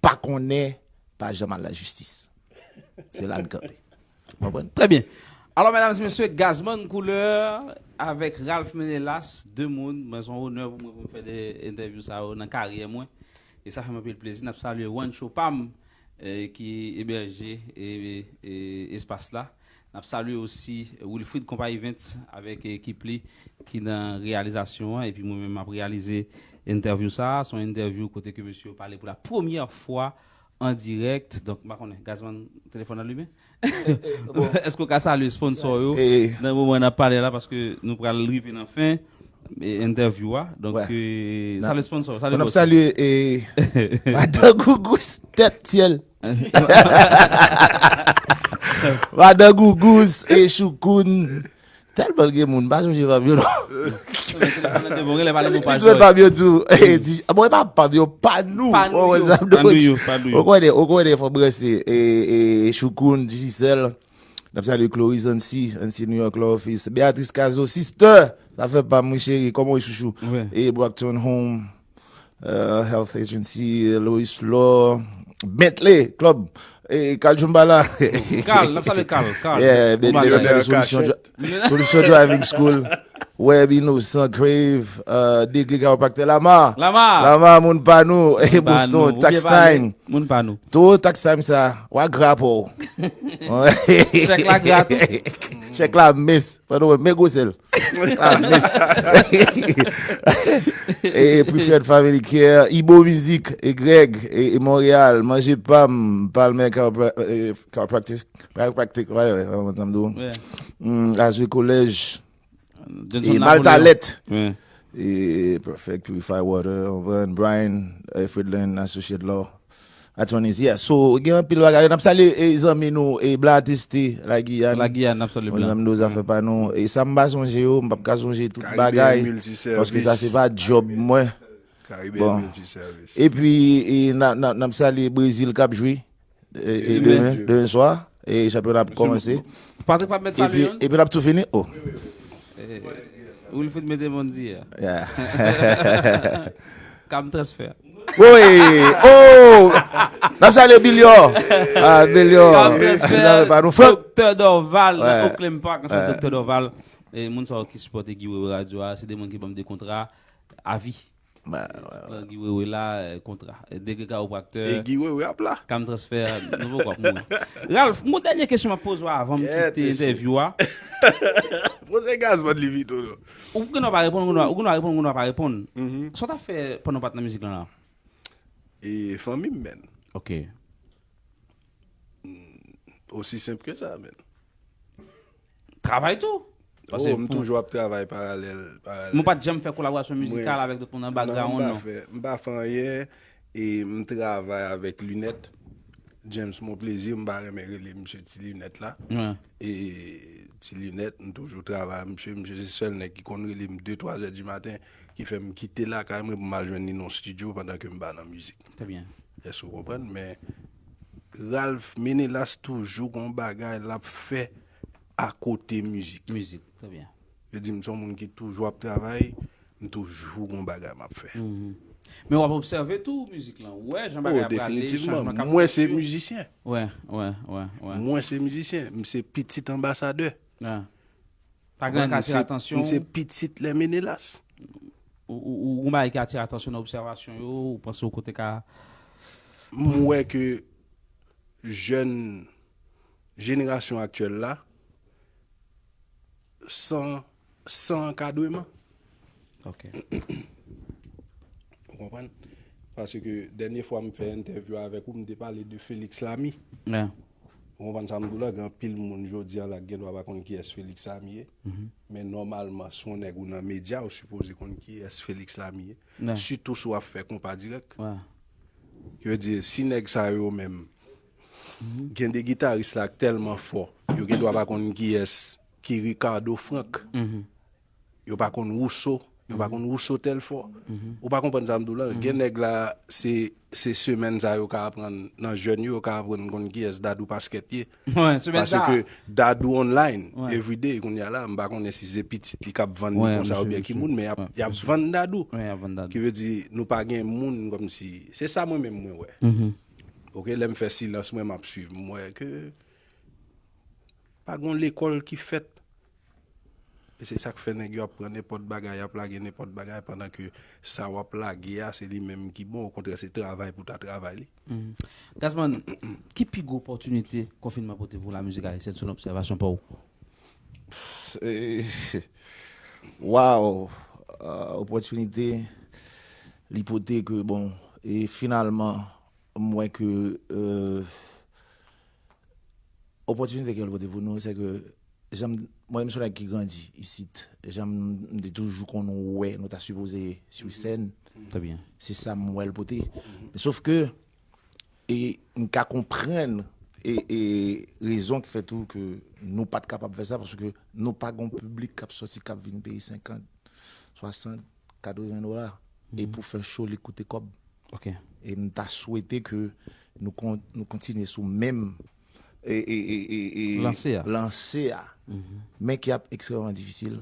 pa konnen, pa janm al lajistis. Se la n kanpe. Konprann? Très bien. Alors, mesdames et messieurs, Gazman Couleur avec Ralph Mennelas, de moun, mwen, se yon onè pou mwen pou m fè de entèvyou sa yo nan karyè mwen. E sa fè m anpil plezi. N ap salye Juancho pa m, eh, ki ebèje, eh, eh, espas la. N ap salye osi Wilfrid Konpa Events avèk ekip li ki nan reyalizasyon an. Epi mwen menm, m ap reyalize entèvyou sa a. Se yon entèvyou kote ke mesye yo pale pou la premyè fwa an dirèk. Donk, m pa konnen, Gazman, telefòn nan limen? Èske w ka salye sponsò yo nan moman n ap pale la, paske nou pral rive nan fen e, entèvyou a. Donk, eh, salye sponsò, salye boss. N ap salye, eh, Madan Gougous, tèt syèl. Madan Gougous, e Choukoun. Tèlman gen moun, m pa sonje Fabio non. Li jwenn Fabio tou. E di, bon, e pa Fabio, pa nou. Pa nou yo. Pa nou yo, pa nou yo. Ou konnen, ou konnen, fò branse. E, e Choukoun, Digicel. N ap salye Chloe Zancy, Ancy New York Law Office. Beatrice Cazot, sister. Sa fè pa m, wi, cheri. Kòman w ye, chouchou? E Brockton Home, euh, Health Agency, Lois Law, Bentley Club, e Carl Jumbala. Carl, n ap salye Carl, Carl. Yeah, Bentley, n ap salye Solution Dri-, Solution Driving School, Web Innocent, Crave, euh, Degré Chiropractor, Lama. Lama. Lama, moun pa nou, e Boston, Tax Time. Moun pa nou. Tou Tax Time sa, w a gra pou w. Chèk la gra tou. Chèk la mens. Fò nou men gwosè l. Ah, mens. E Preferred Family Care, Ibo Music, e Greg, e, e Montréal, Manje Pam, Palmer Chiropra-, e, Chiropractic, Chiropractic, whatever, sa mwen sanm di w. Mm, Azwe College, e Malta Let. E Perfect Purify Water, konprann, Brian, e Fredland Associate Law. Attorneys, yeah. So, gen anpil bagay. N ap salye, e, zanmi nou, e, Blan Ateste, Lagiyàn. Lagiyàn, n ap salye Blan. Zanmi nou, zafè pa nou. E sa m pa sonje yo, m p ap ka sonje tout bagay. Paske sa se pa djòb mwen. Bon. Epi, e, n a, n a, n ap salye Brezil k ap jwe. E, e demen, demen swa, e chanpyona ap kòmanse. Patrick p ap mèt salye youn? Epi n ap tou fini. Oh. Eh, Wilfrid mete Bondy a. Yeah. Cam Transfer. Wi, oh! N ap salye Bilyo. Ah, Bilyo. Cam Transfer, pa nou, Frank. Doktè Dorval, nan Oakland Park, ansanm Doktè Dorval. E moun sa yo ki sipòte Guy Wewe Radio a, se de moun ki ban m de kontra avi. Guy Wewe la, eh, kontra. Eh, Degré Chiropractor. E Guy Wewe ap la. Cam Transfer, nou poko ap mouri. Ralph, m gon dènye kesyon m ap poze w avan m kite entèvyou a. Poze Gazman li pito non. Ou gen dwa pa reponn, ou gen dwa, ou gen dwa reponn, ou gen dwa pa reponn. Sa w t ap fè pandan w pa t nan mizik lan la? E fanmi m, menn. Ok. Osi senp ke sa, menn. Travay tou. Paske oh, m pou toujou ap travay paralèl, paralèl. Mwen pa t janm fè kolaborasyon mizikal avèk dòt moun nan background non. Non, m pa fè, m pa fè anyen. E m travay avèk Linèt. James Monplaisir, m pa renmen rele misye Ti Linèt la. E Ti Linèt, m toujou travay ak misye. Misye se sèl nèg ki konn rele m de, twa zè di maten, ki fè m kite lakay mwen pou m al jwenn li nan yon estidyo pandan ke m pa nan mizik. Très bien. Èske w konprann? Men Ralph Mennelas toujou gon bagay l ap fè akote mizik. Mizik, très bien. Vle di, m se yon moun ki toujou ap travay, m toujou gon bagay m ap fè. Men w ap obsève tou mizik lan. Ou wè jan bagay ap prale, chanjman k ap fèt yo. Mwen se mizisyen. Wè, wè, wè, wè. Mwen se mizisyen. M se pitit anbasadè. Pa gen anyen k atire atansyon w? M se pitit lè Mennelas. Ou, ou, ou gon bagay ki atire atansyon nan obsèvasyon yo, ou panse w kote ka. M wè ke jèn jenerasyon aktyèl la san, san ankadreman. Ok. Ou konprann? Paske dènye fwa m fè entèvyou avèk ou, m te pale de Felix Lamy. Ou konprann sa m di w la? Gen anpil moun jodi a la ki gen dwa pa konn kiyès Felix Lamy ye. Men nòmalman, si w nèg ou nan medya, ou sipoze konn kiyès Felix Lamy ye. Sitou si w ap fè konpa dirèk. Ki vle di, si nèg sa yo menm, gen de gitaris la k tèlman fò, yo gen dwa pa konn kiyès ki Ricardo Franck. Yo pa konn Rousseau, yo pa konn Rousseau Telfort. Ou pa konprann sa m di w la? Gen nèg la, se, se semèn sa yo ka aprann, nan jèn yo, yo ka aprann konn kiyès Dadou Pasquet ye. Paske Dadou online, everyday, kounye a la, m pa konnen si se pitit li k ap vann li konsa oubyen ki moun, men y ap, y ap vann Dadou. Ki vle di, nou pa gen moun kòmsi, se sa mwen menm mwen wè. Ok, lè m fè silans mwen, m ap swiv. M wè ke pa gen lekòl ki fèt. E se sa k fè nèg yo ap pran nenpòt bagay, ap lage nenpòt bagay, pandan ke sa w ap lage a, se li menm ki bon. Okontrè, se travay pou ta travay li. Gazman, ki pi gwo opòtinite konfinman pote pou lamizik ayisyèn selon obsèvasyon pa w? Wow! Opòtinite li pote ke, bon, e finalman, m wè ke opòtinite ke l pote pou nou, se ke jan m, mwen menm se yon nèg ki grandi isit, jan m te toujou konn wè nou ta sipoze sou sèn, se sa m wè l pote. Men sof ke e m ka konprann e, e rezon ki fè tou ke nou pa t kapab fè sa, paske nou pa gon piblik k ap sòti k ap vin peye senkant, swasant, katreven dola e pou fè cho li koute kòb. Ok. E m ta swete ke nou kon, nou kontinye sou menm e, e, e, e, e Lanse a. Lanse a. Men ki ap ekstrèmman difisil.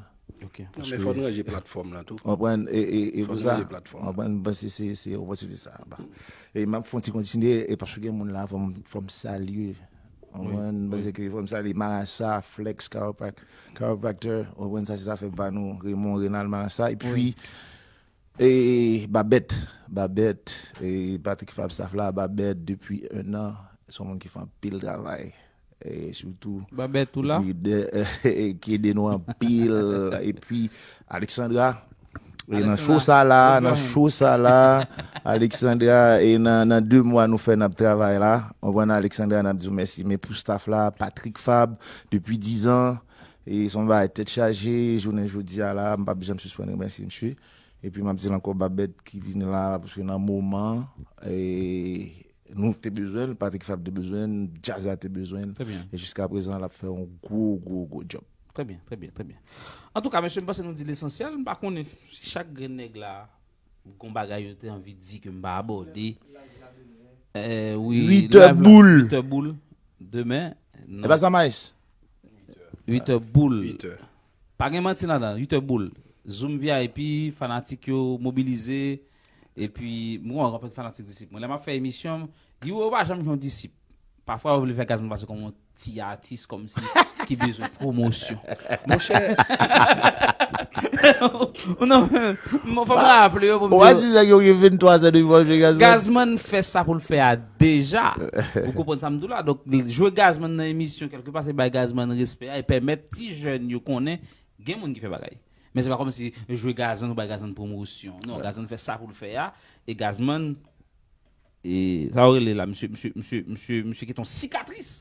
Ok. Non, men fò n ranje platfòm lan tou. Konprann e, e, e Fò pou n sa ranje platfòm. Konprann, m panse se se opòtinite sa. Ba. E m ap fè yon ti kontinye e paske gen moun la, fò m fò m salye. Konprann, m panse ke fò m salye Marasa, Flex, Chiroprac- Chiropractor, konprann, sa se zafè pa nou, Raymond, Renald, Marasa, epi e Babèt, Babèt, e Patrick Fab, staff la, Babèt depi enn an, se yon moun ki fè anpil travay. E sitou Babèt ou la? Ki ede nou anpil. Epi Alexandra, e nan show sa la, nan show sa la, Alexandra, e nan, nan de mwa nou fè n ap travay la. Konprann, Alexandra, n ap di w mèsi. Men pou staff la, Patrick Fab, depi diz an, e se yon bagay tèt chaje, jounen jodi a la, m p ap janm sispann remèsye misye. Epi m ap di l ankò, Babèt ki vin la, paske nan moman, e nou te bezwen l, Patrick Fab te bezwen l, djaz la te bezwen l. Trè byen. E jiska prezan, l ap fè yon gwo, gwo, gwo djòb. Trè byen, trè byen, trè byen. Antouka, mesye, m panse nou di lesansyèl. M pa konnen si chak grenn nèg la gon bagay yo te anvi di ke m pa abòde. Eh, wi, Uit è boul. Uit è boul. Demen. E pa sa, Maes? Uit è boul. Uit è. Pa gen manti ladan, uit è boul. Zoom V I P, fanatik yo mobilize. Epi, mwen, anpil fanatik disip mwen. Lè m ap fè emisyon, yo pa janm gen yon disip. Pafwa, yo vle fè Gazman pase kòm yon ti atis, kòmsi ki bezwen pwomosyon. Monchè. Non, men fò m raple yo pou m Ou a di yo, di nèg yo gen venntwa zan depi w ap jwe Gazman? Gazman fè sa pou l fè a deja. Ou konprann sa m di w la? Donk, jwe Gazman nan emisyon, kèlkepa, se bay Gazman respè a e pèmèt ti jèn yo konnen gen moun ki fè bagay. Men se pa kòmsi jwe Gazman ou bay Gazman pwomosyon. Non, Gazman fè sa pou l fè a. E Gazman, e, sa yo rele la, misye, misye, misye, misye, misye kite yon sikatris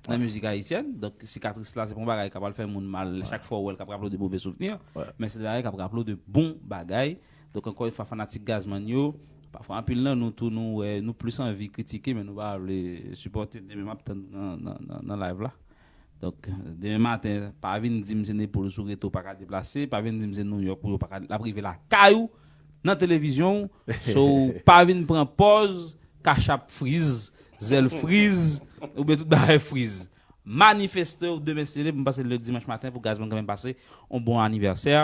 nan mizik ayisyèn. Donk, sikatris la, se pa yon bagay k ap al fè moun mal. Chak fwa w wè l, k ap raple w de move souvni. Men se de bagay k ap raple w de bon bagay. Donk, ankò yon fwa, fanatik Gazman yo, pafwa, anpil nan nou tou, nou wè, nou plis anvi kritike, men nou pa vle sipòte. Demen, m ap tann nan, nan, nan, nan live la. Donk, demen maten, pa vin di m se Nepal sou reto pa ka deplase, pa vin di m se Nouyòk pou yo pa ka, l ap rive lakay ou, nan televizyon w, so pa vin pran pòz, Cash App friz, zèl friz, oubyen tout bagay friz. Manifeste w demen se lè, m panse le dimanch maten pou Gazman kanmenm pase yon bon anivèsè.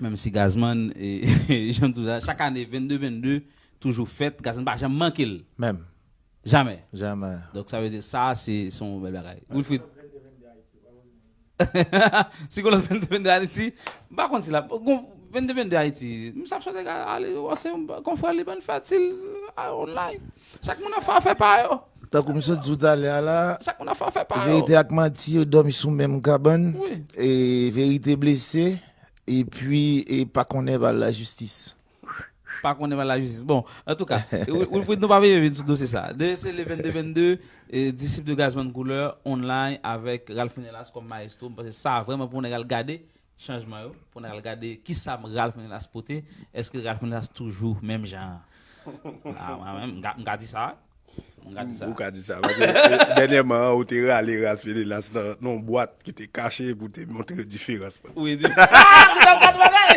Menm si Gazman, e, jan m di w sa, chak ane vennde vennde toujou fèt, Gazman pa janm manke l. Menm. Jamè. Jamè. Donk sa vle di sa, se se yon bèl bagay. Wilfrid. Si gon lòt vennde vennde Ayiti, m pa konn si l ap gon vennde vennde Ayiti. M sa swete ale wè se yon konfrè li ban fèt si l online. Chak moun ap fè afè pa yo. Tankou m sot di w talè a la, Chak moun ap fè afè pa yo. Verite ak manti yo dòmi sou menm kabann. Wi. E verite blese, epi e pa konnen ba l lajistis. Pa konnen ba l lajistis. Bon, antouka, Wilfrid, nou pa veye vin sou dosye sa. Demen se le vennde vennde, e, Disip de Gazman Couleur, online avèk Ralph Menelas kòm maestro. M panse sa vrèman pou nèg al gade chanjman yo, pou nèg al gade kisa Ralph Menelas pote. Èske Ralph Menelas toujou menm jan? Ah, mwen menm, m ka, m ka di sa. M ka di sa. Ou ka di sa. Paske, e, dènyèman, ou te rale Ralph Menelas nan, nan yon bwat ki te kache pou te montre diferans lan. Wi, di. Ah, ou t ap gad bagay!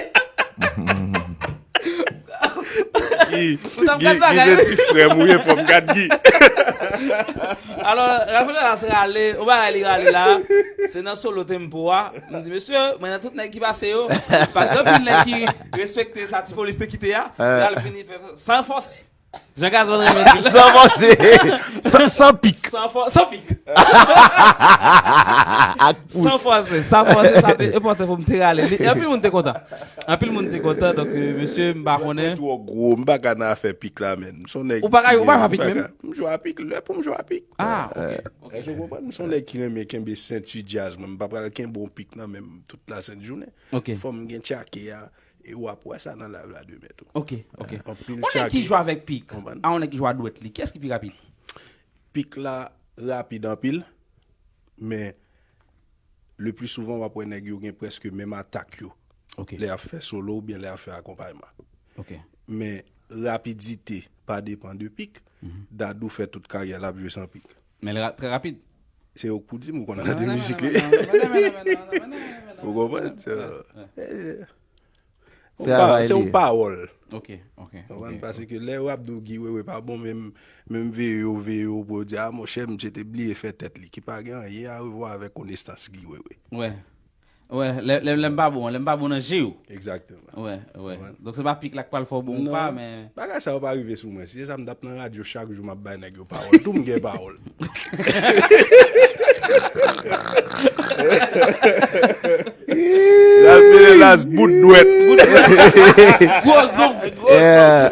Gi, Ou t ap Gi, gad bagay, Gi, wi. se ti frè m ou ye, fò m gad Gi. Alò, Ralph Menelas rale, ou bagay li rale la, se nan solo tempo a. M di, mesye, mwen nan tout nèg ki pase yo, pa gen anpil nèg ki respekte sa Ti Polis te kite a. Ralph vini fè san fòse. Jan Gason renmen di l. San fòse. San, san pik. San fò, san pik. Ak pous. San fòse, san fòse, sa te enpòtan pou m te rale. Li, anpil moun te kontan. Anpil moun te kontan, donk, euh, mesye, m pa konnen. Twò gwo, m pa ka nan afè pik la, men. M se yon nèg. Ou pa ka, ou pa jwe a pik m pa menm? ka. M jwe a pik lè pou m jwe a pik. Ah, ok. Èske w konprann? M se yon nèg ki renmen kenbe senti djaz, mwen. M pa pral kenbe yon pik nan men m tout la sent jounen. Ok. Fò m gen tchake a, e w ap wè sa nan live la demen tou. Ok, ok. Anpil Yon nèg ki tchake. Jwe avèk pik, Konprann. A yon nèg ki jwe a dwèt li, kiyès ki pi rapid? Pik la rapid anpil, men le pli souvan w ap wè nèg yo gen prèske menm atak yo. Ok. Lè y ap fè solo oubyen lè y ap fè akonpayman. Ok. Men rapidite pa depan de pik. Dadou fè tout karyè l ap jwe san pik. Men l ra- trè rapid. Se yo k pou di m ou konn tande mizik li. Ou konprann? So, eh, Se travay se yon li. Pawòl. Ok, ok. Konprann? Ok. Paske lè yo ap di w Guy Wewe pa bon, menm menm veye yo veye yo pou yo di a monchè misye te bliye fè tèt li ki pa gen anyen a revwa avèk konestans Guy Wewe. Wè. Wè, lè lè- lè m pa bon, lè m pa bon nan je yo. Egzakteman. Wè, wè. Donk se pa pik la k pral fè w bon ou pa, men. Bagay sa yo pa rive sou mwen. Si se sa m t ap nan radyo chak jou m ap bay nèg yo pawòl. Tou m gen pawòl. L ap mele las bout dwèt. Gwo zong. Yeah.